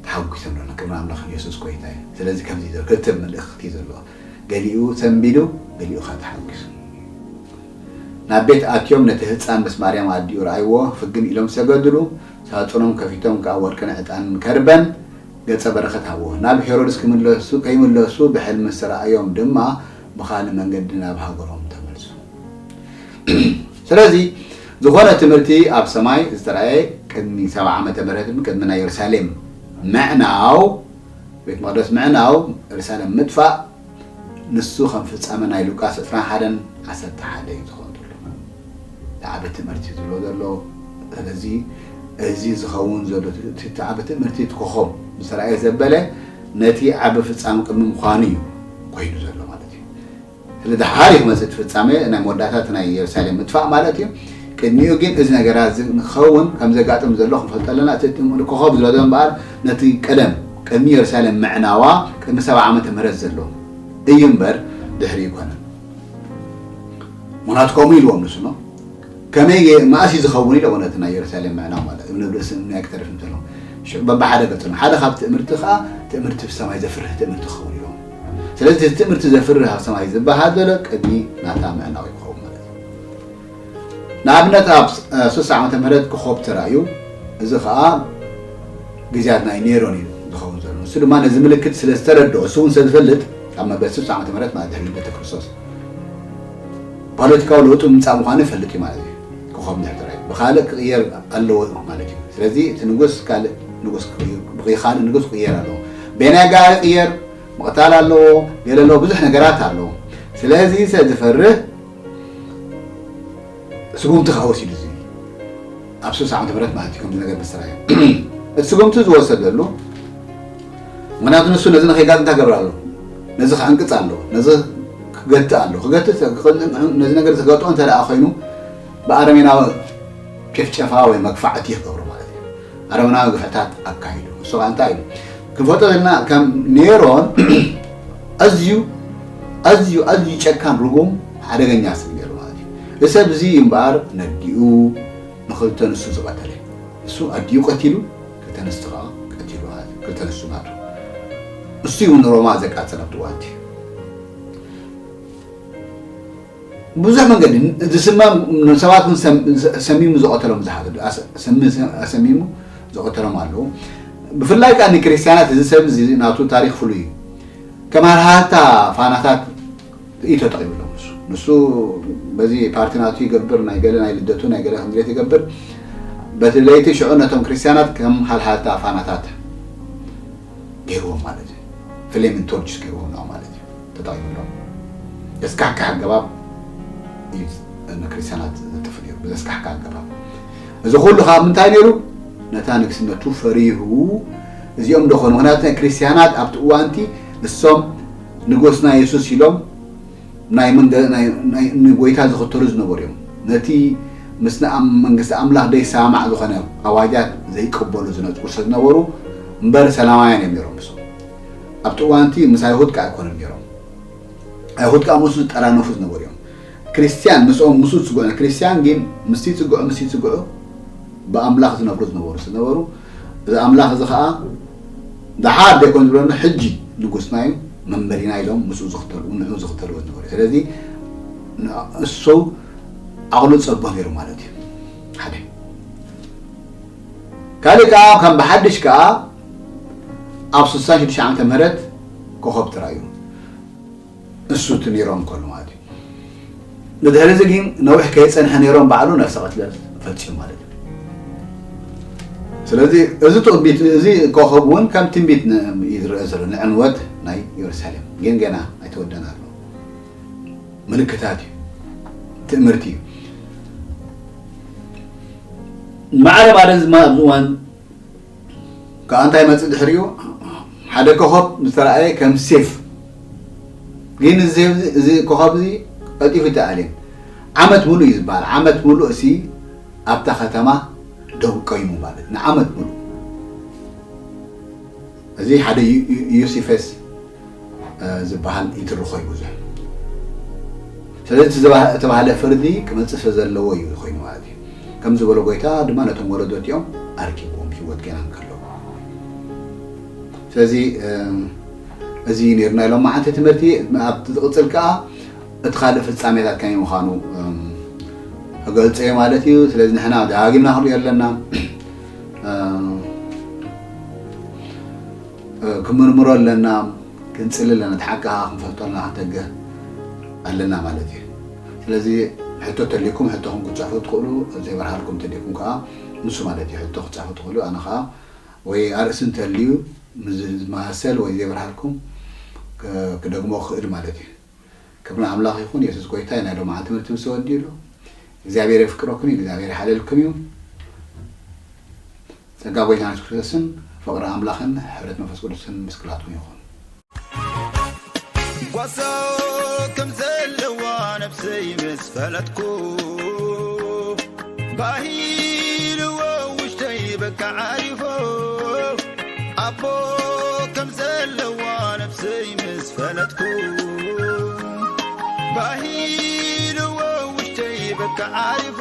ተሓጒሶም ኣለና ክብሪ ኣምላኽ ኢየሱስ ጎይታ እዩ ስለዚ ከምዚ ዘሎ ክልተ መልእኽቲ እዩ ዘለዎ ገሊኡ ሰንቢዱ ገሊኡ ካ ተሓጒሱ ናብ ቤት ኣትዮም ነቲ ህፃን ምስ ማርያም ኣዲኡ ረኣይዎ ፍግም ኢሎም ሰገድሉ ሳፅኖም ከፊቶም ከዓ ወርቅን ዕጣንን ከርበን ገፀ በረከት ሃብዎ ናብ ሄሮድስ ክምለሱ ከይምለሱ ብሕልሚ ዝተረኣዮም ድማ ብኻልእ መንገዲ ናብ ሃገሮም ተመልሱ ስለዚ ዝኾነ ትምህርቲ ኣብ ሰማይ ዝተረኣየ ቅድሚ ሰባ ዓመተ ምህረትን ቅድሚ ናይ የሩሳሌም ምዕናው ቤት መቅደስ ምዕናው የሩሳሌም ምጥፋእ ንሱ ከም ፍጻመ ናይ ሉቃስ ዕስራን ሓደን ዓሰርተ ሓደ እዩ ዝኸውን ዘሎ ዝዓበ ትምህርቲ ዝብሎ ዘሎ ስለዚ እዚ ዝኸውን ዘሎ እቲ ዓበ ትምህርቲ እቲ ኮኸብ ዝተረኣየ ዘበለ ነቲ ዓቢ ፍጻመ ቅድሚ ምዃኑ እዩ ኮይኑ ዘሎ ማለት እዩ ስለዚ ሓሪፍ መፅእ ፍጻሜ ናይ መወዳእታት ናይ የሩሳሌም ምጥፋእ ማለት እዩ ቅድሚኡ ግን እዚ ነገራት እዚ ንክኸውን ከም ዘጋጥም ዘሎ ክንፈልጦ ኣለና እቲ ኮኸብ ዝረዶ እምበኣር ነቲ ቀደም ቅድሚ የሩሳሌም ምዕናዋ ቅድሚ ሰባ ዓመተ ምህረት ዘሎ እዩ እምበር ድሕሪ ይኮነ ምክንያቱ ከምኡ ኢልዎም ንሱ ነው ከመይ መኣስ እዩ ዝኸውን ኢለ ነቲ ናይ የሩሳሌም ምዕናው ማለት እብኒ ርእሲ እምኒ ኣይክተርፍ እንተሎ ሽዑ በብሓደ ገጽ ነው ሓደ ካብ ትእምርቲ ከዓ ትእምርቲ ብሰማይ ዘፍርህ ትእምርቲ ክኸውን ኢልዎም ስለዚ ትእምርቲ ዘፍርህ ኣብ ሰማይ ዝበሃል ዘሎ ቅድሚ ናታ ምዕናው ይኸውን ማለት እዩ ንኣብነት ኣብ ስሳ ዓመተ ምህረት ክኾብ ተራእዩ እዚ ከዓ ግዜያት ናይ ኔሮን እዩ ዝኸውን ዘሎ ንሱ ድማ ነዚ ምልክት ስለ ዝተረድኦ እሱ እውን ስለ ዝፈልጥ ኣብ መበል ስሳ ዓመተ ምህረት ማለት ድሕሪ ልደተ ክርስቶስ ፖለቲካዊ ለውጢ ምምፃእ ምዃኑ ይፈልጥ እዩ ማለት እዩ ክኾብ እንድሕር ተራእዩ ብካልእ ክቕየር ኣለዎ ማለት እዩ ስለዚ እቲ ንጉስ ካልእ ንጉስ ብካልእ ንጉስ ክቕየር ኣለዎ በየናይ ኣገባብ ይቕየር ምቕታል ኣለዎ ገለ ኣለዎ ብዙሕ ነገራት ኣለዎ ስለዚ ስለ ዝፈርህ ስጉምቲ ከዓ ወሲዱ እዚ ኣብ ሱስ ዓመተ ምህረት ማለት እዩ ከምዚ ነገር ምስ ተራእየ እቲ ስጉምቲ ዝወሰደሉ ምክንያቱ ንሱ ነዚ ንኸይጋጥ እንታይ ገብር ኣሎ ነዚ ክዕንቅፅ ኣለዎ ነዚ ክገትእ ኣለዎ ክገትእ ነዚ ነገር ዝገጥኦ እንተ ደኣ ኮይኑ ብኣረሜናዊ ጭፍጨፋ ወይ መግፋዕቲ ይገብሩ ማለት እዩ ኣረሜናዊ ግፍዕታት ኣካይዱ እሱ ከዓ እንታይ እዩ ክንፈልጦ ዘለና ከም ኔሮን ኣዝዩ ኣዝዩ ኣዝዩ ጨካን ርጉም ሓደገኛ ሰብ ነሩ ማለት እዩ እዚ ሰብ እዚ እምበኣር ነዲኡ ንክልተ ንሱ ዝቐተለ እሱ ኣዲኡ ቀቲሉ ክልተ ንስቲ ከዓ ቀቲሉ ማለት እዩ ክልተ ንሱ ናቱ እሱ እዩ ንሮማ ዘቃጸለ ኣብቲ እዋንቲ ብዙሕ መንገዲ ዝስመም ሰባት እውን ሰሚሙ ዝቐተሎም ዝሓቱ ኣሰሚሙ ዝቐተሎም ኣለዉ ብፍላይ ከዓ ንክርስትያናት እዚ ሰብ እዚ ናቱ ታሪክ ፍሉይ እዩ ከም ሃርሃታ ፋናታት እዩ ተጠቒምሎም ንሱ ንሱ በዚ ፓርቲ ናቱ ይገብር ናይ ገለ ናይ ልደቱ ናይ ገለ ክንድሬት ይገብር በቲ ለይቲ ሽዑ ነቶም ክርስትያናት ከም ሃልሃልታ ፋናታት ገይርዎም ማለት እዩ ፍሌምን ቶርችስ ገይርዎም ነው ማለት እዩ ተጠቒምሎም ዘስካሕካሕ ኣገባብ እዩ ንክርስቲያናት ዘጥፍ ነሩ ብዘስካሕካ ኣገባብ እዚ ኩሉ ካብ ምንታይ ነሩ ነታ ንግስነቱ ፈሪሁ እዚኦም ደኾኑ ምክንያቱ ናይ ክርስትያናት ኣብቲ እዋንቲ ንሶም ንጎስና የሱስ ኢሎም ናይ መንገ ናይ ናይ ንጎይታ ዝኽተሉ ዝነበሩ እዮም ነቲ ምስ ንኣም መንግስቲ ኣምላኽ ደይሰማማዕ ዝኾነ ኣዋጃት ዘይቅበሉ ዝነጥቁ ሰብ ዝነበሩ እምበር ሰላማውያን እዮም ነይሮም። ምስ ኣብቲ እዋንቲ ምስ ኣይሁድ ከኣ ኣይኮኑን ነይሮም። ኣይሁድ ከኣ ምስኡ ዝጠራነፉ ዝነበሩ እዮም። ክርስትያን ምስኦም ምስኡ ዝጽግዑ ክርስትያን ግን ምስቲ ይጽግዑ ምስቲ ይጽግዑ ብኣምላኽ ዝነብሩ ዝነበሩ ዝነበሩ እዚ ኣምላኽ እዚ ከኣ ደሓር ደይኮን ዝብለና ሕጂ ንጉስና እዩ መንበሪና ኢሎም ምስኡ ዝኽተልኡ ንዑ ዝኽተልዎ ዝነበሩ። ስለዚ እሱ ዓቕሉ ጸቦ ነይሩ ማለት እዩ። ሓደ ካልእ ከኣ ከም ብሓድሽ ከኣ ኣብ ስሳን ሽዱሽተ ዓመተ ምህረት ኮኸብ ተራእዩ እሱ እቲ ኔሮን ከሎ ማለት እዩ። ብድሕሪ እዚ ግን ነዊሕ ከይጸንሐ ኔሮን ባዕሉ ነፍሰ ቅትለት ፈጺሙ ማለት እዩ። ስለዚ እዚ ትንቢት እዚ ኮኸብ እውን ከም ትንቢት ን- እዩ ዝረአ ዘሎ ንዕንወት ናይ ኢየሩሳሌም ግን ገና ኣይተወደን ኣሎ። ምልክታት እዩ፣ ትእምርቲ እዩ። ማዕረ ባደ ዝማ ኣብዚ እዋን ከዓ እንታይ መፅእ ድሕሪኡ ሓደ ኮኸብ ዝተረኣየ ከም ሴፍ ግን እዚ ሴፍ እዚ- እዚ ኮኸብ እዚ ቀልጢፉ ይተኣልየን ዓመት ሙሉእ እዩ ዝበሃል። ዓመት ሙሉእ እሲ ኣብታ ከተማ ደው ቀይሙ ማለት ንዓመት ሙሉእ እዚ ሓደ ዩ- ዩ- ዩሲፈስ ዝበሃል ይትርኾ እዩ ብዙሕ። ስለዚ እቲ ዝተባህለ ፍርዲ ክመፅእ ስለ ዘለዎ እዩ ኮይኑ ማለት እዩ። ከም ዝበሎ ጎይታ ድማ ነቶም ወለዶ እቲኦም ኣርኪብዎም ህይወት ገና እንከለዉ። ስለዚ እዚ ነርና ኢሎም መዓልቲ ትምህርቲ ኣብቲ ዝቕፅል ከዓ እቲ ካልእ ፍፃሜታት ከመይ ምዃኑ ክገልፀ እዩ ማለት እዩ። ስለዚ ንሕና ደጋጊምና ክንሪኦ ኣለና። ክምርምሮ ኣለና፣ ክንፅሊ ኣለና፣ እቲ ሓቂ ከዓ ክንፈልጦ ኣለና፣ ክንተግህ ኣለና ማለት እዩ። ስለዚ ሕቶ ተልይኩም ሕቶኹም ክትፅሕፉ ትኽእሉ፣ ዘይበርሃልኩም ተልይኩም ከዓ ንሱ ማለት እዩ ሕቶ ክትፅሕፉ ትኽእሉ። ኣነ ከዓ ወይ ኣርእሲ እንተልዩ ምስ ዝመሳሰል ወይ ዘይበርሃልኩም ክደግሞ ክኽእል ማለት እዩ። ክብሪ ኣምላኽ ይኹን። የሱስ ጎይታ እዩ። ናይ ሎማዓንቲ ትምህርቲ ምስ ተወዲኡ ኣሎ። እግዚኣብሔር የፍቅረኩም እዩ። እግዚኣብሔር ይሓለልኩም እዩ። ጸጋ ጎይታ የሱስ ክርስቶስን ፍቕሪ ኣምላኽን ሕብረት መንፈስ ቅዱስን ምስ ኩላትኩም ይኹን። ጓሳ ከም ዘለዋ ነፍሰይ ምስ ፈለጥኩ ባሂልዎ ውሽተይ በቃ ዓሪፎ ኣቦ ከም ዘለዋ ነፍሰይ ምስ ፈለጥኩ ባሂልዎ ውሽተይ በቃ ዓሪፎ